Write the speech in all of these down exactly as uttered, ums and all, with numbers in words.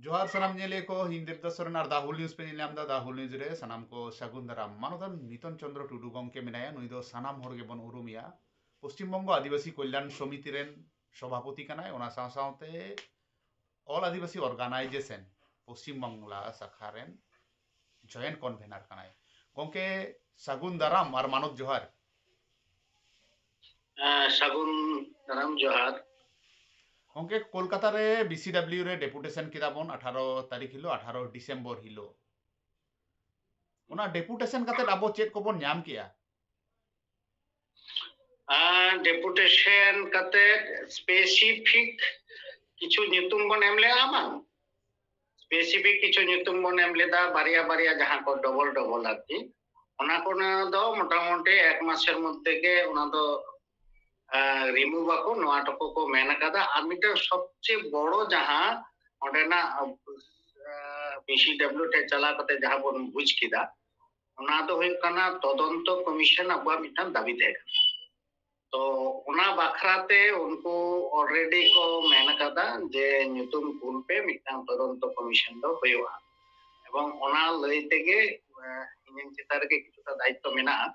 ᱡᱚᱦᱟᱨ ᱥᱟᱱᱟᱢ ᱧᱮᱞᱤᱭᱟᱹ ᱠᱚ, ᱤᱧ ᱫᱮᱵᱽᱫᱟᱥ ᱥᱚᱨᱮᱱ ᱟᱨ ᱫᱟ ᱦᱩᱞ ᱱᱤᱭᱩᱡᱽ ᱯᱮ ᱧᱮᱞ ᱧᱟᱢ ᱮᱫᱟ᱾ ᱫᱟ ᱦᱩᱞ ᱱᱤᱭᱩᱡᱽ ᱨᱮ ᱥᱟᱱᱟᱢ ᱠᱚ ᱥᱟᱹᱜᱩᱱ ᱫᱟᱨᱟᱢ᱾ ᱢᱟᱱᱚᱛᱟᱱ ᱢᱤᱛᱚᱱ ᱪᱚᱸᱫᱽᱨᱚ ᱴᱩᱰᱩ ᱜᱚᱢᱠᱮ ᱢᱮᱱᱟᱭᱟ, ᱱᱩᱭ ᱫᱚ ᱥᱟᱱᱟᱢ ᱦᱚᱲ ᱜᱮᱵᱚᱱ ᱩᱨᱩᱢᱮᱭᱟ᱾ ᱯᱚᱥᱪᱤᱢ ᱵᱚᱝᱜᱚ ᱟᱹᱫᱤᱵᱟᱹᱥᱤ ᱠᱚᱞᱭᱟᱱ ᱥᱚᱢᱤᱛᱤ ᱨᱮᱱ ᱥᱚᱵᱷᱟᱯᱚᱛᱤ ᱠᱟᱱᱟᱭ, ᱚᱱᱟ ᱥᱟᱶ ᱥᱟᱶᱛᱮ ᱚᱞ ᱟᱹᱫᱤᱵᱟᱹᱥᱤ ᱚᱨᱜᱟᱱᱟᱭᱡᱮᱥᱚᱱ ᱯᱚᱥᱪᱤᱢ ᱵᱟᱝᱞᱟ ᱥᱟᱠᱷᱟ ᱨᱮᱱ ᱡᱚᱭᱮᱱᱴ ᱠᱚᱱᱵᱷᱮᱱᱟᱨ ᱠᱟᱱᱟᱭ᱾ ᱜᱚᱢᱠᱮ, ᱥᱟᱹᱜᱩᱱ ᱫᱟᱨᱟᱢ ᱟᱨ ᱢᱟᱱᱚᱛ ᱡᱚᱦᱟᱨ᱾ ᱦᱮᱸ, ᱥᱟᱹᱜᱩᱱ ᱫᱟᱨᱟᱢ ᱡᱚᱦᱟᱨ᱾ ᱜᱚᱢᱠᱮ, ᱠᱳᱞᱠᱟᱛᱟ ᱨᱮ ᱵᱤ ᱥᱤ ᱰᱟᱵᱽᱞᱤᱭᱩ ᱨᱮ ᱰᱮᱯᱩᱴᱮᱥᱚᱱ ᱠᱮᱫᱟ ᱵᱚᱱ ᱟᱴᱷᱟᱨᱚ ᱛᱟᱹᱨᱤᱠᱷ ᱦᱤᱞᱳᱜ, ᱟᱴᱷᱟᱨᱚ ᱰᱤᱥᱮᱢᱵᱚᱨ ᱦᱤᱞᱳᱜ᱾ ᱚᱱᱟ ᱰᱮᱯᱩᱴᱮᱥᱚᱱ ᱠᱟᱛᱮ ᱟᱵᱚ ᱪᱮᱫ ᱠᱚᱵᱚᱱ ᱧᱟᱢ ᱠᱮᱜᱼᱟ? ᱟᱨ ᱰᱮᱯᱩᱴᱮᱥᱚᱱ ᱠᱟᱛᱮ ᱥᱯᱮᱥᱤᱯᱷᱤᱠ ᱠᱤᱪᱷᱩ ᱧᱩᱛᱩᱢ ᱵᱚᱱ ᱮᱢ ᱞᱮᱜᱼᱟ ᱵᱟᱝ? ᱥᱯᱮᱥᱤᱯᱷᱤᱠ ᱠᱤᱪᱷᱩ ᱧᱩᱛᱩᱢ ᱵᱚᱱ ᱮᱢ ᱞᱮᱫᱟ, ᱵᱟᱨᱭᱟ ᱵᱟᱨᱭᱟ, ᱡᱟᱦᱟᱸ ᱠᱚ ᱰᱚᱵᱚᱞ ᱰᱚᱵᱚᱞ ᱟᱨᱠᱤ᱾ ᱚᱱᱟ ᱠᱚ ᱫᱚ ᱢᱚᱴᱟᱢᱩᱴᱤ ᱮᱠ ᱢᱟᱥᱮᱨ ᱢᱚᱫᱽᱫᱷᱮ ᱜᱮ ᱚᱱᱟ ᱫᱚ ᱨᱤᱢᱩᱵᱷ ᱟᱠᱚ, ᱱᱚᱣᱟ ᱴᱩᱠᱩ ᱠᱚ ᱢᱮᱱ ᱟᱠᱟᱫᱟ᱾ ᱟᱨ ᱢᱤᱫᱴᱮᱱ ᱥᱚᱵᱪᱮᱭᱮ ᱵᱚᱲᱚ ᱡᱟᱦᱟᱸ ᱚᱸᱰᱮᱱᱟᱜ ᱵᱤ ᱥᱤ ᱰᱟᱵᱽᱞᱤᱭᱩ ᱴᱷᱮᱱ ᱪᱟᱞᱟᱣ ᱠᱟᱛᱮ ᱡᱟᱦᱟᱸ ᱵᱚᱱ ᱵᱩᱡᱽ ᱠᱮᱫᱟ, ᱚᱱᱟ ᱫᱚ ᱦᱩᱭᱩᱜ ᱠᱟᱱᱟ ᱛᱚᱫᱚᱱᱛᱚ ᱠᱚᱢᱤᱥᱚᱱ ᱟᱵᱚᱣᱟᱜ ᱢᱤᱫᱴᱟᱝ ᱫᱟᱹᱵᱤ ᱛᱟᱦᱮᱸ ᱠᱟᱱᱟ᱾ ᱛᱚ ᱚᱱᱟ ᱵᱟᱠᱷᱨᱟ ᱛᱮ ᱩᱱᱠᱩ already ᱠᱚ ᱢᱮᱱ ᱟᱠᱟᱫᱟ ᱡᱮ ᱧᱩᱛᱩᱢ ᱠᱩᱞ ᱯᱮ, ᱢᱤᱫᱴᱟᱝ ᱛᱚᱫᱚᱱᱛᱚ ᱠᱚᱢᱤᱥᱚᱱ ᱫᱚ ᱦᱩᱭᱩᱜᱼᱟ᱾ ᱮᱵᱚᱝ ᱚᱱᱟ ᱞᱟᱹᱭ ᱛᱮᱜᱮ, ᱮ, ᱤᱧᱟᱹᱝ ᱪᱮᱛᱟᱱ ᱨᱮᱜᱮ ᱠᱤᱪᱷᱩᱴᱟ ᱫᱟᱭᱤᱛᱛᱚ ᱢᱮᱱᱟᱜᱼᱟ᱾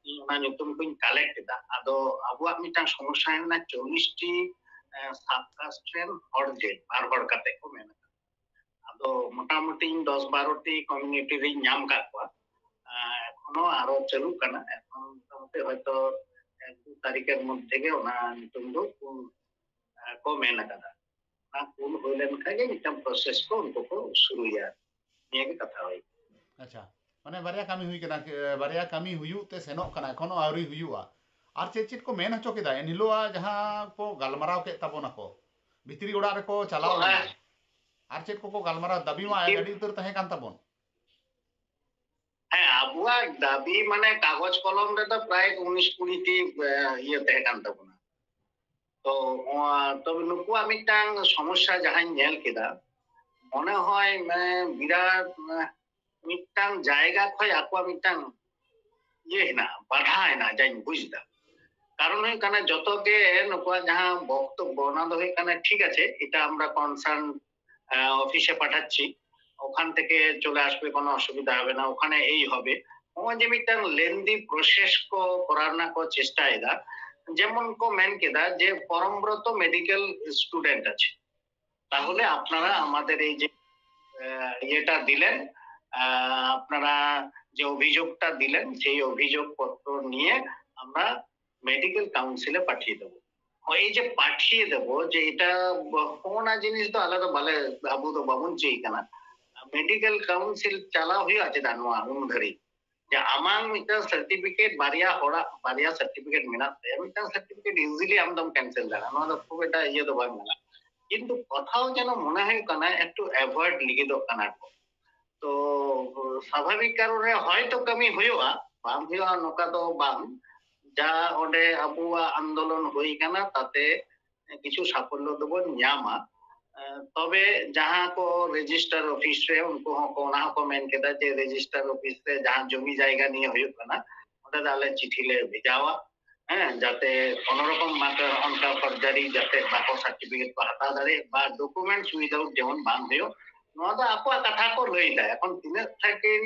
ᱤᱧ ᱚᱱᱟ ᱧᱩᱛᱩᱢ ᱠᱚᱧ ᱠᱟᱞᱮᱠᱴ ᱮᱫᱟ᱾ ᱟᱫᱚ ᱟᱵᱚᱣᱟᱜ ᱢᱤᱫᱴᱟᱝ ᱥᱚᱢᱚᱥᱥᱟ ᱦᱮᱱᱟᱜᱼᱟ, ᱪᱚᱞᱞᱤᱥ ᱴᱤ, ᱮ, ᱥᱟᱵ ᱠᱟᱥᱴ ᱨᱮᱱ ᱦᱚᱲ ᱡᱮ ᱵᱟᱨ ᱦᱚᱲ ᱠᱟᱛᱮ ᱠᱚ ᱢᱮᱱ ᱟᱠᱟᱫᱟ᱾ ᱟᱫᱚ ᱢᱚᱴᱟᱢᱩᱴᱤ ᱤᱧ ᱫᱚᱥ ᱵᱟᱨᱚ ᱴᱤ ᱠᱚᱢᱤᱭᱩᱱᱤᱴᱤ ᱨᱤᱧ ᱧᱟᱢ ᱟᱠᱟᱫ ᱠᱚᱣᱟ᱾ ᱮ, ᱮᱠᱷᱚᱱᱳ ᱟᱨᱚ ᱪᱟᱹᱞᱩᱜ ᱠᱟᱱᱟ᱾ ᱮᱠᱷᱚᱱ ᱢᱚᱴᱟᱢᱩᱴᱤ ᱦᱚᱭᱛᱚ ᱮᱠ ᱫᱩ ᱛᱟᱹᱨᱤᱠᱷ ᱮᱨ ᱢᱚᱫᱽᱫᱷᱮ ᱜᱮ ᱚᱱᱟ ᱧᱩᱛᱩᱢ ᱫᱚ ᱠᱩᱞ, ᱮ, ᱠᱚ ᱢᱮᱱ ᱟᱠᱟᱫᱟ᱾ ᱚᱱᱟ ᱠᱩᱞ ᱦᱩᱭ ᱞᱮᱱᱠᱷᱟᱱ ᱜᱮ ᱢᱤᱫᱴᱟᱝ ᱯᱨᱚᱥᱮᱥ ᱠᱚ ᱩᱱᱠᱩ ᱠᱚ ᱥᱩᱨᱩᱭᱟ᱾ ᱱᱤᱭᱟᱹ ᱜᱮ ᱠᱟᱛᱷᱟ ᱦᱩᱭ᱾ ᱟᱪᱪᱷᱟ, ᱢᱟᱱᱮ ᱵᱟᱨᱭᱟ ᱠᱟᱹᱢᱤ ᱦᱩᱭ ᱠᱟᱱᱟ, ᱵᱟᱨᱭᱟ ᱠᱟᱹᱢᱤ ᱦᱩᱭᱩᱜ ᱛᱮ ᱥᱮᱱᱚᱜ ᱠᱟᱱᱟ, ᱮᱠᱷᱚᱱᱳ ᱟᱹᱣᱨᱤ ᱦᱩᱭᱩᱜᱼᱟ᱾ ᱟᱨ ᱪᱮᱫ ᱪᱮᱫ ᱠᱚ ᱢᱮᱱ ᱦᱚᱪᱚ ᱠᱮᱫᱟ ᱮᱱ ᱦᱤᱞᱳᱜ ᱡᱟᱦᱟᱸ ᱠᱚ ᱜᱟᱞᱢᱟᱨᱟᱣ ᱠᱮᱫ ᱛᱟᱵᱚᱱᱟᱠᱚ, ᱵᱷᱤᱛᱨᱤ ᱚᱲᱟᱜ ᱨᱮᱠᱚ ᱪᱟᱞᱟᱣ ᱞᱮᱱᱟ, ᱟᱨ ᱪᱮᱫ ᱠᱚᱠᱚ ᱜᱟᱞᱢᱟᱨᱟᱣ ᱫᱟᱹᱵᱤ ᱢᱟ ᱟᱹᱰᱤ ᱩᱛᱟᱹᱨ ᱛᱟᱦᱮᱸ ᱠᱟᱱ ᱛᱟᱵᱚᱱ? ᱦᱮᱸ, ᱟᱵᱚᱣᱟᱜ ᱫᱟᱹᱵᱤ ᱢᱟᱱᱮ ᱠᱟᱜᱚᱡᱽ ᱠᱚᱞᱚᱢ ᱨᱮᱫᱚ ᱯᱨᱟᱭ ᱩᱱᱤᱥ ᱠᱩᱲᱤ ᱴᱤ, ᱮ, ᱤᱭᱟᱹ ᱛᱟᱦᱮᱸ ᱠᱟᱱ ᱛᱟᱵᱚᱱᱟ᱾ ᱛᱚ, ᱱᱚᱣᱟ, ᱛᱚᱵᱮ ᱱᱩᱠᱩᱣᱟᱜ ᱢᱤᱫᱴᱟᱝ ᱥᱚᱢᱚᱥᱥᱟ ᱡᱟᱦᱟᱸᱧ ᱧᱮᱞ ᱠᱮᱫᱟ, ᱢᱚᱱᱮ ᱦᱚᱭ ᱢᱟᱱᱮ ᱵᱤᱨᱟᱴ, ᱢᱟᱱᱮ ᱢᱤᱫᱴᱟᱝ ᱡᱟᱭᱜᱟ ᱠᱷᱚᱡ ᱟᱠᱚᱣᱟᱜ ᱢᱤᱫᱴᱟᱝ ᱤᱭᱟᱹ ᱦᱮᱱᱟᱜᱼᱟ, ᱵᱟᱫᱷᱟ ᱦᱮᱱᱟᱜᱼᱟ, ᱡᱟᱧ ᱵᱩᱡᱽ ᱮᱫᱟ᱾ ᱠᱟᱨᱚᱱ ᱦᱩᱭᱩᱜ ᱠᱟᱱᱟ ᱡᱚᱛᱚ ᱜᱮ ᱱᱩᱠᱩᱣᱟᱜ ᱡᱟᱦᱟᱸ ᱵᱚᱠᱛᱚᱵᱵᱚ, ᱚᱱᱟ ᱫᱚ ᱦᱩᱭᱩᱜ ᱠᱟᱱᱟ ᱴᱷᱤᱠ ᱟᱪᱷᱮ, ᱮᱴᱟᱜ ᱟᱢᱨᱟ ᱠᱚᱱᱥᱟᱨᱱ অফিসে পাঠাচ্ছি, ওখান থেকে চলে আসবে, কোনো অসুবিধা হবে না, ওখানে এই হবে। নয় যে মিটার লেন্দি প্রসেস করার না কো চেষ্টা এদা, যেমন কো মেন কেদা যে পরমব্রত মেডিকেল স্টুডেন্ট আছে, তাহলে আপনারা আমাদের এই যে আহ, ইয়েটা দিলেন, আহ, আপনারা যে অভিযোগটা দিলেন, সেই অভিযোগপত্র নিয়ে আমরা মেডিকেল কাউন্সিলে পাঠিয়ে দেবো। এই যে পাঠিয়ে দেবো, যে এটা ব- ᱚᱱᱟ ᱡᱤᱱᱤᱥ ᱫᱚ ᱟᱞᱮ ᱫᱚ ᱵᱟᱞᱮ, ᱟᱵᱚ ᱫᱚ ᱵᱟᱵᱚᱱ ᱪᱟᱹᱭ ᱠᱟᱱᱟ᱾ ᱢᱮᱰᱤᱠᱮᱞ ᱠᱟᱣᱩᱱᱥᱤᱞ ᱪᱟᱞᱟᱣ ᱦᱩᱭᱩᱜᱼᱟ᱾ ᱪᱮᱫᱟᱜ ᱱᱚᱣᱟ ᱩᱱ ᱫᱷᱟᱹᱨᱤᱡ ᱡᱮ ᱟᱢᱟᱝ ᱢᱤᱫᱴᱟᱝ ᱥᱟᱨᱴᱤᱯᱷᱤᱠᱮᱴ, ᱵᱟᱨᱭᱟ ᱦᱚᱲᱟᱜ ᱵᱟᱨᱭᱟ ᱥᱟᱨᱴᱤᱯᱷᱤᱠᱮᱴ ᱢᱮᱱᱟᱜ ᱛᱟᱭᱟ, ᱢᱤᱫᱴᱟᱝ ᱥᱟᱨᱴᱤᱯᱷᱤᱠᱮᱴ ᱤᱡᱤᱞᱤ ᱟᱢ ᱫᱚᱢ ᱠᱮᱱᱥᱮᱞ ᱫᱟᱲᱮᱭᱟᱜᱼᱟ, ᱱᱚᱣᱟ ᱫᱚ ᱠᱷᱩᱵ ᱮᱴᱟ ᱤᱭᱟᱹ ᱫᱚ ᱵᱟᱝ ᱠᱟᱱᱟ᱾ ᱠᱤᱱᱛᱩ ᱠᱚᱛᱷᱟᱣ ᱡᱮᱱᱚ ᱢᱚᱱᱮ ᱦᱩᱭᱩᱜ ᱠᱟᱱᱟ ᱮᱠᱴᱩ ᱮᱵᱷᱚᱭᱮᱰ ᱞᱟᱹᱜᱤᱫᱚᱜ ᱠᱟᱱᱟ ᱠᱚ᱾ ᱛᱚ ᱥᱟᱵᱷᱟᱵᱤᱠ ᱠᱟᱨᱚᱱ ᱨᱮ ᱦᱚᱭᱛᱚ ᱠᱟᱹᱢᱤ ᱦᱩᱭᱩᱜᱼᱟ, ᱵᱟᱝ ᱦᱩᱭᱩᱜᱼᱟ ᱱᱚᱝᱠᱟ ᱫᱚ ᱵᱟᱝ᱾ ᱡᱟ ᱚᱸᱰᱮ ᱟᱵᱚᱣᱟᱜ ᱟᱱᱫᱳᱞᱚᱱ ᱦᱩᱭ ᱠᱟᱱᱟ, ᱛᱟᱛᱮ ᱠᱤᱪᱷᱩ ᱥᱟᱯᱷᱚᱞᱞᱚ ᱫᱚᱵᱚᱱ ᱧᱟᱢᱟ᱾ ᱮᱸ, ᱛᱚᱵᱮ ᱡᱟᱦᱟᱸ ᱠᱚ ᱨᱮᱡᱤᱥᱴᱟᱨ ᱚᱯᱷᱤᱥ ᱨᱮ, ᱩᱱᱠᱩ ᱦᱚᱸᱠᱚ ᱚᱱᱟ ᱦᱚᱸᱠᱚ ᱢᱮᱱ ᱠᱮᱫᱟ ᱡᱮ ᱨᱮᱡᱤᱥᱴᱟᱨ ᱚᱯᱷᱤᱥ ᱨᱮ ᱡᱟᱦᱟᱸ ᱡᱚᱢᱤ ᱡᱟᱭᱜᱟ ᱱᱤᱭᱮ ᱦᱩᱭᱩᱜ ᱠᱟᱱᱟ, ᱚᱸᱰᱮ ᱫᱚ ᱟᱞᱮ ᱪᱤᱴᱷᱤ ᱞᱮ ᱵᱷᱮᱡᱟᱣᱟ᱾ ᱦᱮᱸ, ᱡᱟᱛᱮ ᱠᱳᱱᱳ ᱨᱚᱠᱚᱢ ᱵᱟᱝ ᱚᱱᱠᱟ ᱯᱷᱚᱨᱡᱟᱨᱤ ᱡᱟᱛᱮ ᱵᱟᱠᱚ ᱥᱟᱨᱴᱤᱯᱷᱤᱠᱮᱴ ᱠᱚ ᱦᱟᱛᱟᱣ ᱫᱟᱲᱮᱭᱟᱜ ᱵᱟ ᱰᱚᱠᱩᱢᱮᱱᱴᱥ ᱩᱭᱤᱫᱟᱣᱩᱴ ᱡᱮᱢᱚᱱ ᱵᱟᱝ ᱦᱩᱭᱩᱜ, ᱱᱚᱣᱟ ᱫᱚ ᱟᱠᱚᱣᱟᱜ ᱠᱟᱛᱷᱟ ᱠᱚ ᱞᱟᱹᱭ ᱫᱟ᱾ ᱮᱠᱷᱚᱱ ᱛᱤᱱᱟᱹᱜ ᱴᱟ ᱠᱤᱱ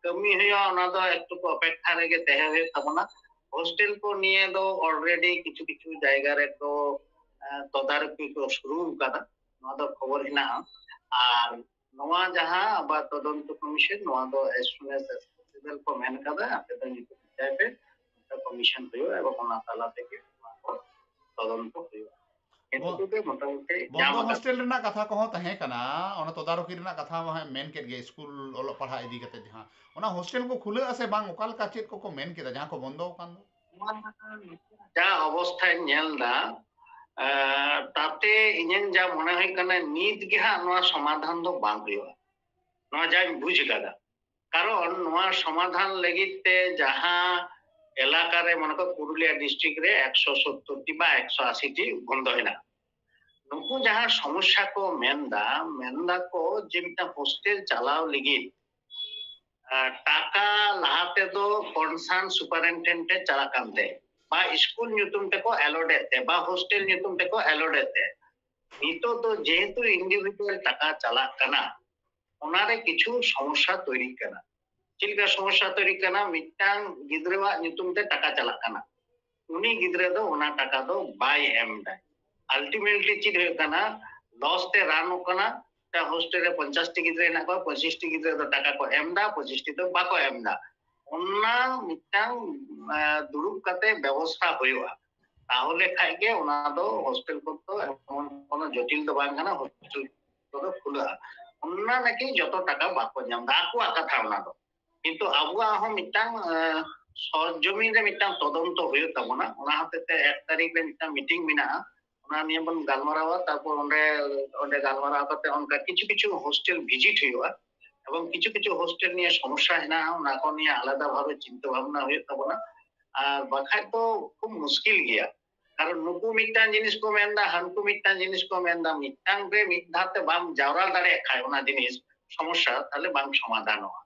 ᱠᱟᱹᱢᱤ ᱦᱩᱭᱩᱜᱼᱟ, ᱚᱱᱟ ᱫᱚ ᱮᱠᱴᱩ ᱠᱚ ᱚᱯᱮᱠᱷᱟ ᱨᱮᱜᱮ ᱛᱟᱦᱮᱸ ᱦᱩᱭᱩᱜ ᱛᱟᱵᱚᱱᱟ᱾ ᱦᱳᱥᱴᱮᱞ ᱠᱚ ᱱᱤᱭᱮ ᱫᱚ ᱚᱞᱨᱮᱰᱤ ᱠᱤᱪᱷᱩ ᱠᱤᱪᱷᱩ ᱡᱟᱭᱜᱟ ᱨᱮᱠᱚ, ᱮᱸ, ᱛᱚᱫᱟᱨᱚᱠᱤ ᱠᱚ ᱥᱩᱨᱩ ᱟᱠᱟᱫᱟ, ᱱᱚᱣᱟ ᱫᱚ ᱠᱷᱚᱵᱚᱨ ᱦᱮᱱᱟᱜᱼᱟ᱾ ᱟᱨ ᱱᱚᱣᱟ ᱡᱟᱦᱟᱸ ᱟᱵᱟᱨ ᱛᱚᱫᱚᱱᱛᱚ ᱠᱚᱢᱤᱥᱚᱱ, ᱱᱚᱣᱟ ᱫᱚ as soon as possible ᱠᱚ ᱢᱮᱱ ᱠᱟᱫᱟ, ᱟᱯᱮ ᱫᱚ ᱧᱩᱛᱩᱢ ᱯᱮ, ᱠᱚᱢᱤᱥᱚᱱ ᱦᱩᱭᱩᱜᱼᱟ ᱮᱵᱚᱝ ᱚᱱᱟ ᱛᱟᱞᱟ ᱛᱮᱜᱮ ᱱᱚᱣᱟ ᱠᱚ ᱛᱚᱫᱚᱱᱛᱚ ᱦᱩᱭᱩᱜᱼᱟ᱾ ᱮᱱᱛᱮ ᱵᱚ-, ᱠᱚᱜᱮ ᱢᱚᱴᱟᱢᱩᱴᱤ ᱧᱟᱢ ᱵᱚᱱᱫᱚ ᱟᱠᱟᱫ᱾ ᱦᱳᱥᱴᱮᱞ ᱨᱮᱱᱟᱜ ᱠᱟᱛᱷᱟ ᱠᱚᱦᱚᱸ ᱛᱟᱦᱮᱸ ᱠᱟᱱᱟ, ᱚᱱᱟ ᱛᱚᱫᱟᱨᱚᱠᱤ ᱨᱮᱱᱟᱜ ᱠᱟᱛᱷᱟ ᱢᱟ ᱦᱟᱸᱜ ᱢᱮᱱ ᱠᱮᱫ ᱜᱮ, ᱥᱠᱩᱞ ᱚᱞᱚᱜ ᱯᱟᱲᱦᱟᱜ ᱤᱫᱤ ᱠᱟᱛᱮ ᱡᱟᱦᱟᱸ, ᱚᱱᱟ ᱦᱳᱥᱴᱮᱞ ᱠᱚ ᱠᱷᱩᱞᱟᱹᱜᱼᱟ ᱥᱮ ᱵᱟᱝ, ᱚᱠᱟ ᱞᱮᱠᱟ ᱪᱮᱫ ᱠᱚᱠᱚ ᱢᱮᱱ ᱠᱮᱫᱟ ᱡᱟᱦᱟᱸ ᱠᱚ ᱵᱚᱱᱫᱚ ᱟᱠᱟᱱ ᱫᱚ? ᱡᱟ ᱚᱵᱚᱥᱛᱷᱟᱧ ᱧᱮᱞ ᱫᱟ, ᱮᱸ, ᱛᱟᱛᱮ ᱤᱧᱟᱹᱝ ᱡᱟ ᱢᱚᱱᱮ ᱦᱩᱭᱩᱜ ᱠᱟᱱᱟ, ᱱᱤᱛ ᱜᱮ ᱦᱟᱸᱜ ᱱᱚᱣᱟ ᱥᱚᱢᱟᱫᱷᱟᱱ ᱫᱚ ᱵᱟᱝ ᱦᱩᱭᱩᱜᱼᱟ, ᱱᱚᱣᱟ ᱡᱟᱧ ᱵᱩᱡ ᱠᱟᱫᱟ᱾ ᱠᱟᱨᱚᱱ ᱱᱚᱣᱟ ᱥᱚᱢᱟᱫᱷᱟᱱ ᱞᱟᱹᱜᱤᱫ ᱛᱮ ᱡᱟᱦᱟᱸ ᱮᱞᱟᱠᱟ ᱨᱮ, ᱢᱚᱱᱮ ᱠᱚ ᱯᱩᱨᱩᱞᱤᱭᱟ ᱰᱤᱥᱴᱨᱤᱠᱴ ᱨᱮ ᱮᱠᱥᱚ ᱥᱚᱛᱛᱚᱨ ᱴᱤ ᱵᱟ ᱮᱠᱥᱚ ᱟᱥᱤ ᱴᱤ ᱵᱚᱱᱫᱚ ᱦᱮᱱᱟᱜᱼᱟ᱾ ᱱᱩᱠᱩ ᱡᱟᱦᱟᱸ ᱥᱚᱢᱚᱥᱥᱟ ᱠᱚ ᱢᱮᱱᱫᱟ, ᱢᱮᱱᱫᱟ ᱠᱚ ᱡᱮ ᱢᱤᱫᱴᱟᱝ ᱦᱳᱥᱴᱮᱞ ᱪᱟᱞᱟᱣ ᱞᱟᱹᱜᱤᱫ, ᱟᱨ ᱴᱟᱠᱟ ᱞᱟᱦᱟ ᱛᱮᱫᱚ ᱠᱚᱱᱥᱟᱨᱱ ᱥᱩᱯᱟᱨᱤᱱᱴᱮᱱᱰᱮᱱᱴ ᱮ ᱪᱟᱞᱟᱜ ᱠᱟᱱ ᱛᱮ, ᱵᱟ ᱥᱠᱩᱞ ᱧᱩᱛᱩᱢ ᱛᱮᱠᱚ ᱮᱞᱚᱰ ᱮᱫ ᱛᱮ, ᱵᱟ ᱦᱳᱥᱴᱮᱞ ᱧᱩᱛᱩᱢ ᱛᱮᱠᱚ ᱮᱞᱚᱰ ᱮᱫ ᱛᱮ, ᱱᱤᱛᱚᱜ ᱫᱚ ᱡᱮᱦᱮᱛᱩ ᱤᱱᱰᱤᱵᱷᱤᱡᱩᱣᱟᱞ ᱴᱟᱠᱟ ᱪᱟᱞᱟᱜ ᱠᱟᱱᱟ, ᱚᱱᱟᱨᱮ ᱠᱤᱪᱷᱩ ᱥᱚᱢᱚᱥᱥᱟ ᱛᱚᱭᱨᱤᱜ ᱠᱟᱱᱟ᱾ ᱪᱮᱫ ᱞᱮᱠᱟ ᱥᱚᱢᱚᱥᱥᱟ ᱛᱚᱭᱨᱤᱜ ᱠᱟᱱᱟ? ᱢᱤᱫᱴᱟᱝ ᱜᱤᱫᱽᱨᱟᱹᱣᱟᱜ ᱧᱩᱛᱩᱢ ᱛᱮ ᱴᱟᱠᱟ ᱪᱟᱞᱟᱜ ᱠᱟᱱᱟ, ᱩᱱᱤ ᱜᱤᱫᱽᱨᱟᱹ ᱫᱚ ᱚᱱᱟ ᱴᱟᱠᱟ ᱫᱚ ᱵᱟᱭ ᱮᱢ ᱫᱟᱭ᱾ ᱟᱞᱴᱤᱢᱮᱴᱞᱤ ᱪᱮᱫ ᱦᱩᱭᱩᱜ ᱠᱟᱱᱟ? ᱞᱚᱥ ᱛᱮ ᱨᱟᱱᱚᱜ ᱠᱟᱱᱟ᱾ ᱢᱤᱫᱴᱟᱝ ᱦᱳᱥᱴᱮᱞ ᱨᱮ ᱯᱚᱧᱪᱟᱥ ᱴᱤ ᱜᱤᱫᱽᱨᱟᱹ ᱦᱮᱱᱟᱜ ᱠᱚᱣᱟ, ᱯᱚᱸᱪᱤᱥ ᱴᱤ ᱜᱤᱫᱽᱨᱟᱹ ᱫᱚ ᱴᱟᱠᱟ ᱠᱚ ᱮᱢ ᱮᱫᱟ, ᱯᱚᱸᱪᱤᱥ ᱴᱤ ᱫᱚ ᱵᱟᱠᱚ ᱮᱢ ᱮᱫᱟ᱾ ᱚᱱᱟ ᱢᱤᱫᱴᱟᱝ, ᱟᱸ, ᱫᱩᱲᱩᱵ ᱠᱟᱛᱮ ᱵᱮᱵᱚᱥᱛᱷᱟ ᱦᱩᱭᱩᱜᱼᱟ, ᱛᱟᱦᱚᱞᱮ ᱠᱷᱟᱡ ᱜᱮ ᱚᱱᱟ ᱫᱚ ᱦᱳᱥᱴᱮᱞ ᱠᱚᱫᱚ ᱮᱢᱚᱱ ᱠᱳᱱᱳ ᱡᱚᱴᱤᱞ ᱫᱚ ᱵᱟᱝ ᱠᱟᱱᱟ, ᱦᱳᱥᱴᱮᱞ ᱠᱚᱫᱚ ᱠᱷᱩᱞᱟᱹᱜᱼᱟ᱾ ᱚᱱᱟ ᱱᱟᱠᱤ ᱡᱚᱛᱚ ᱴᱟᱠᱟ ᱵᱟᱠᱚ ᱧᱟᱢ ᱮᱫᱟ, ᱟᱠᱚᱣᱟᱜ ᱠᱟᱛᱷᱟ ᱚᱱᱟ ᱫᱚ᱾ ᱠᱤᱱᱛᱩ ᱟᱵᱚᱣᱟᱜ ᱦᱚᱸ ᱢᱤᱫᱴᱟᱝ, ᱟᱸ, ᱥᱚᱨᱡᱚᱢᱤᱱ ᱨᱮ ᱢᱤᱫᱴᱟᱝ ᱛᱚᱫᱚᱱᱛᱚ ᱦᱩᱭᱩᱜ ᱛᱟᱵᱚᱱᱟ᱾ ᱚᱱᱟ ᱦᱚᱛᱮᱡ ᱛᱮ ᱮᱠ ᱛᱟᱹᱨᱤᱠᱷ ᱨᱮ ᱢᱤᱫᱴᱟᱝ ᱢᱤᱴᱤᱝ ᱢᱮᱱᱟᱜᱼᱟ, ᱚᱱᱟ ᱱᱤᱭᱮ ᱵᱚᱱ ᱜᱟᱞᱢᱟᱨᱟᱣᱟ᱾ ᱛᱟᱨᱯᱚᱨ ᱚᱸᱰᱮ, ᱚᱸᱰᱮ ᱜᱟᱞᱢᱟᱨᱟᱣ ᱠᱟᱛᱮ ᱚᱱᱠᱟ ᱠᱤᱪᱷᱩ ᱠᱤᱪᱷᱩ ᱦᱳᱥᱴᱮᱞ ᱵᱷᱤᱡᱤᱴ ᱦᱩᱭᱩᱜᱼᱟ, ᱮᱵᱚᱝ ᱠᱤᱪᱷᱩ ᱠᱤᱪᱷᱩ ᱦᱳᱥᱴᱮᱞ ᱱᱤᱭᱮ ᱥᱚᱢᱚᱥᱥᱟ ᱦᱮᱱᱟᱜᱼᱟ, ᱚᱱᱟ ᱠᱚ ᱱᱤᱭᱮ ᱟᱞᱟᱫᱟ ᱵᱷᱟᱵᱮ ᱪᱤᱱᱛᱟᱹ ᱵᱷᱟᱵᱱᱟ ᱦᱩᱭᱩᱜ ᱛᱟᱵᱚᱱᱟ᱾ ᱟᱨ ᱵᱟᱠᱷᱟᱡ ᱫᱚ ᱠᱷᱩᱵ ᱢᱩᱥᱠᱤᱞ ᱜᱮᱭᱟ, ᱠᱟᱨᱚᱱ ᱱᱩᱠᱩ ᱢᱤᱫᱴᱟᱝ ᱡᱤᱱᱤᱥ ᱠᱚ ᱢᱮᱱᱫᱟ, ᱦᱟᱱᱠᱩ ᱢᱤᱫᱴᱟᱝ ᱡᱤᱱᱤᱥ ᱠᱚ ᱢᱮᱱᱫᱟ᱾ ᱢᱤᱫᱴᱟᱝ ᱨᱮ ᱢᱤᱫ ᱫᱷᱟᱣ ᱛᱮ ᱵᱟᱢ ᱡᱟᱣᱨᱟ ᱫᱟᱲᱮᱭᱟᱜ ᱠᱷᱟᱡ ᱚᱱᱟ ᱡᱤᱱᱤᱥ ᱥᱚᱢᱚᱥᱥᱟ, ᱛᱟᱦᱞᱮ ᱵᱟᱝ ᱥᱚᱢᱟᱫᱷᱟᱱᱚᱜᱼᱟ᱾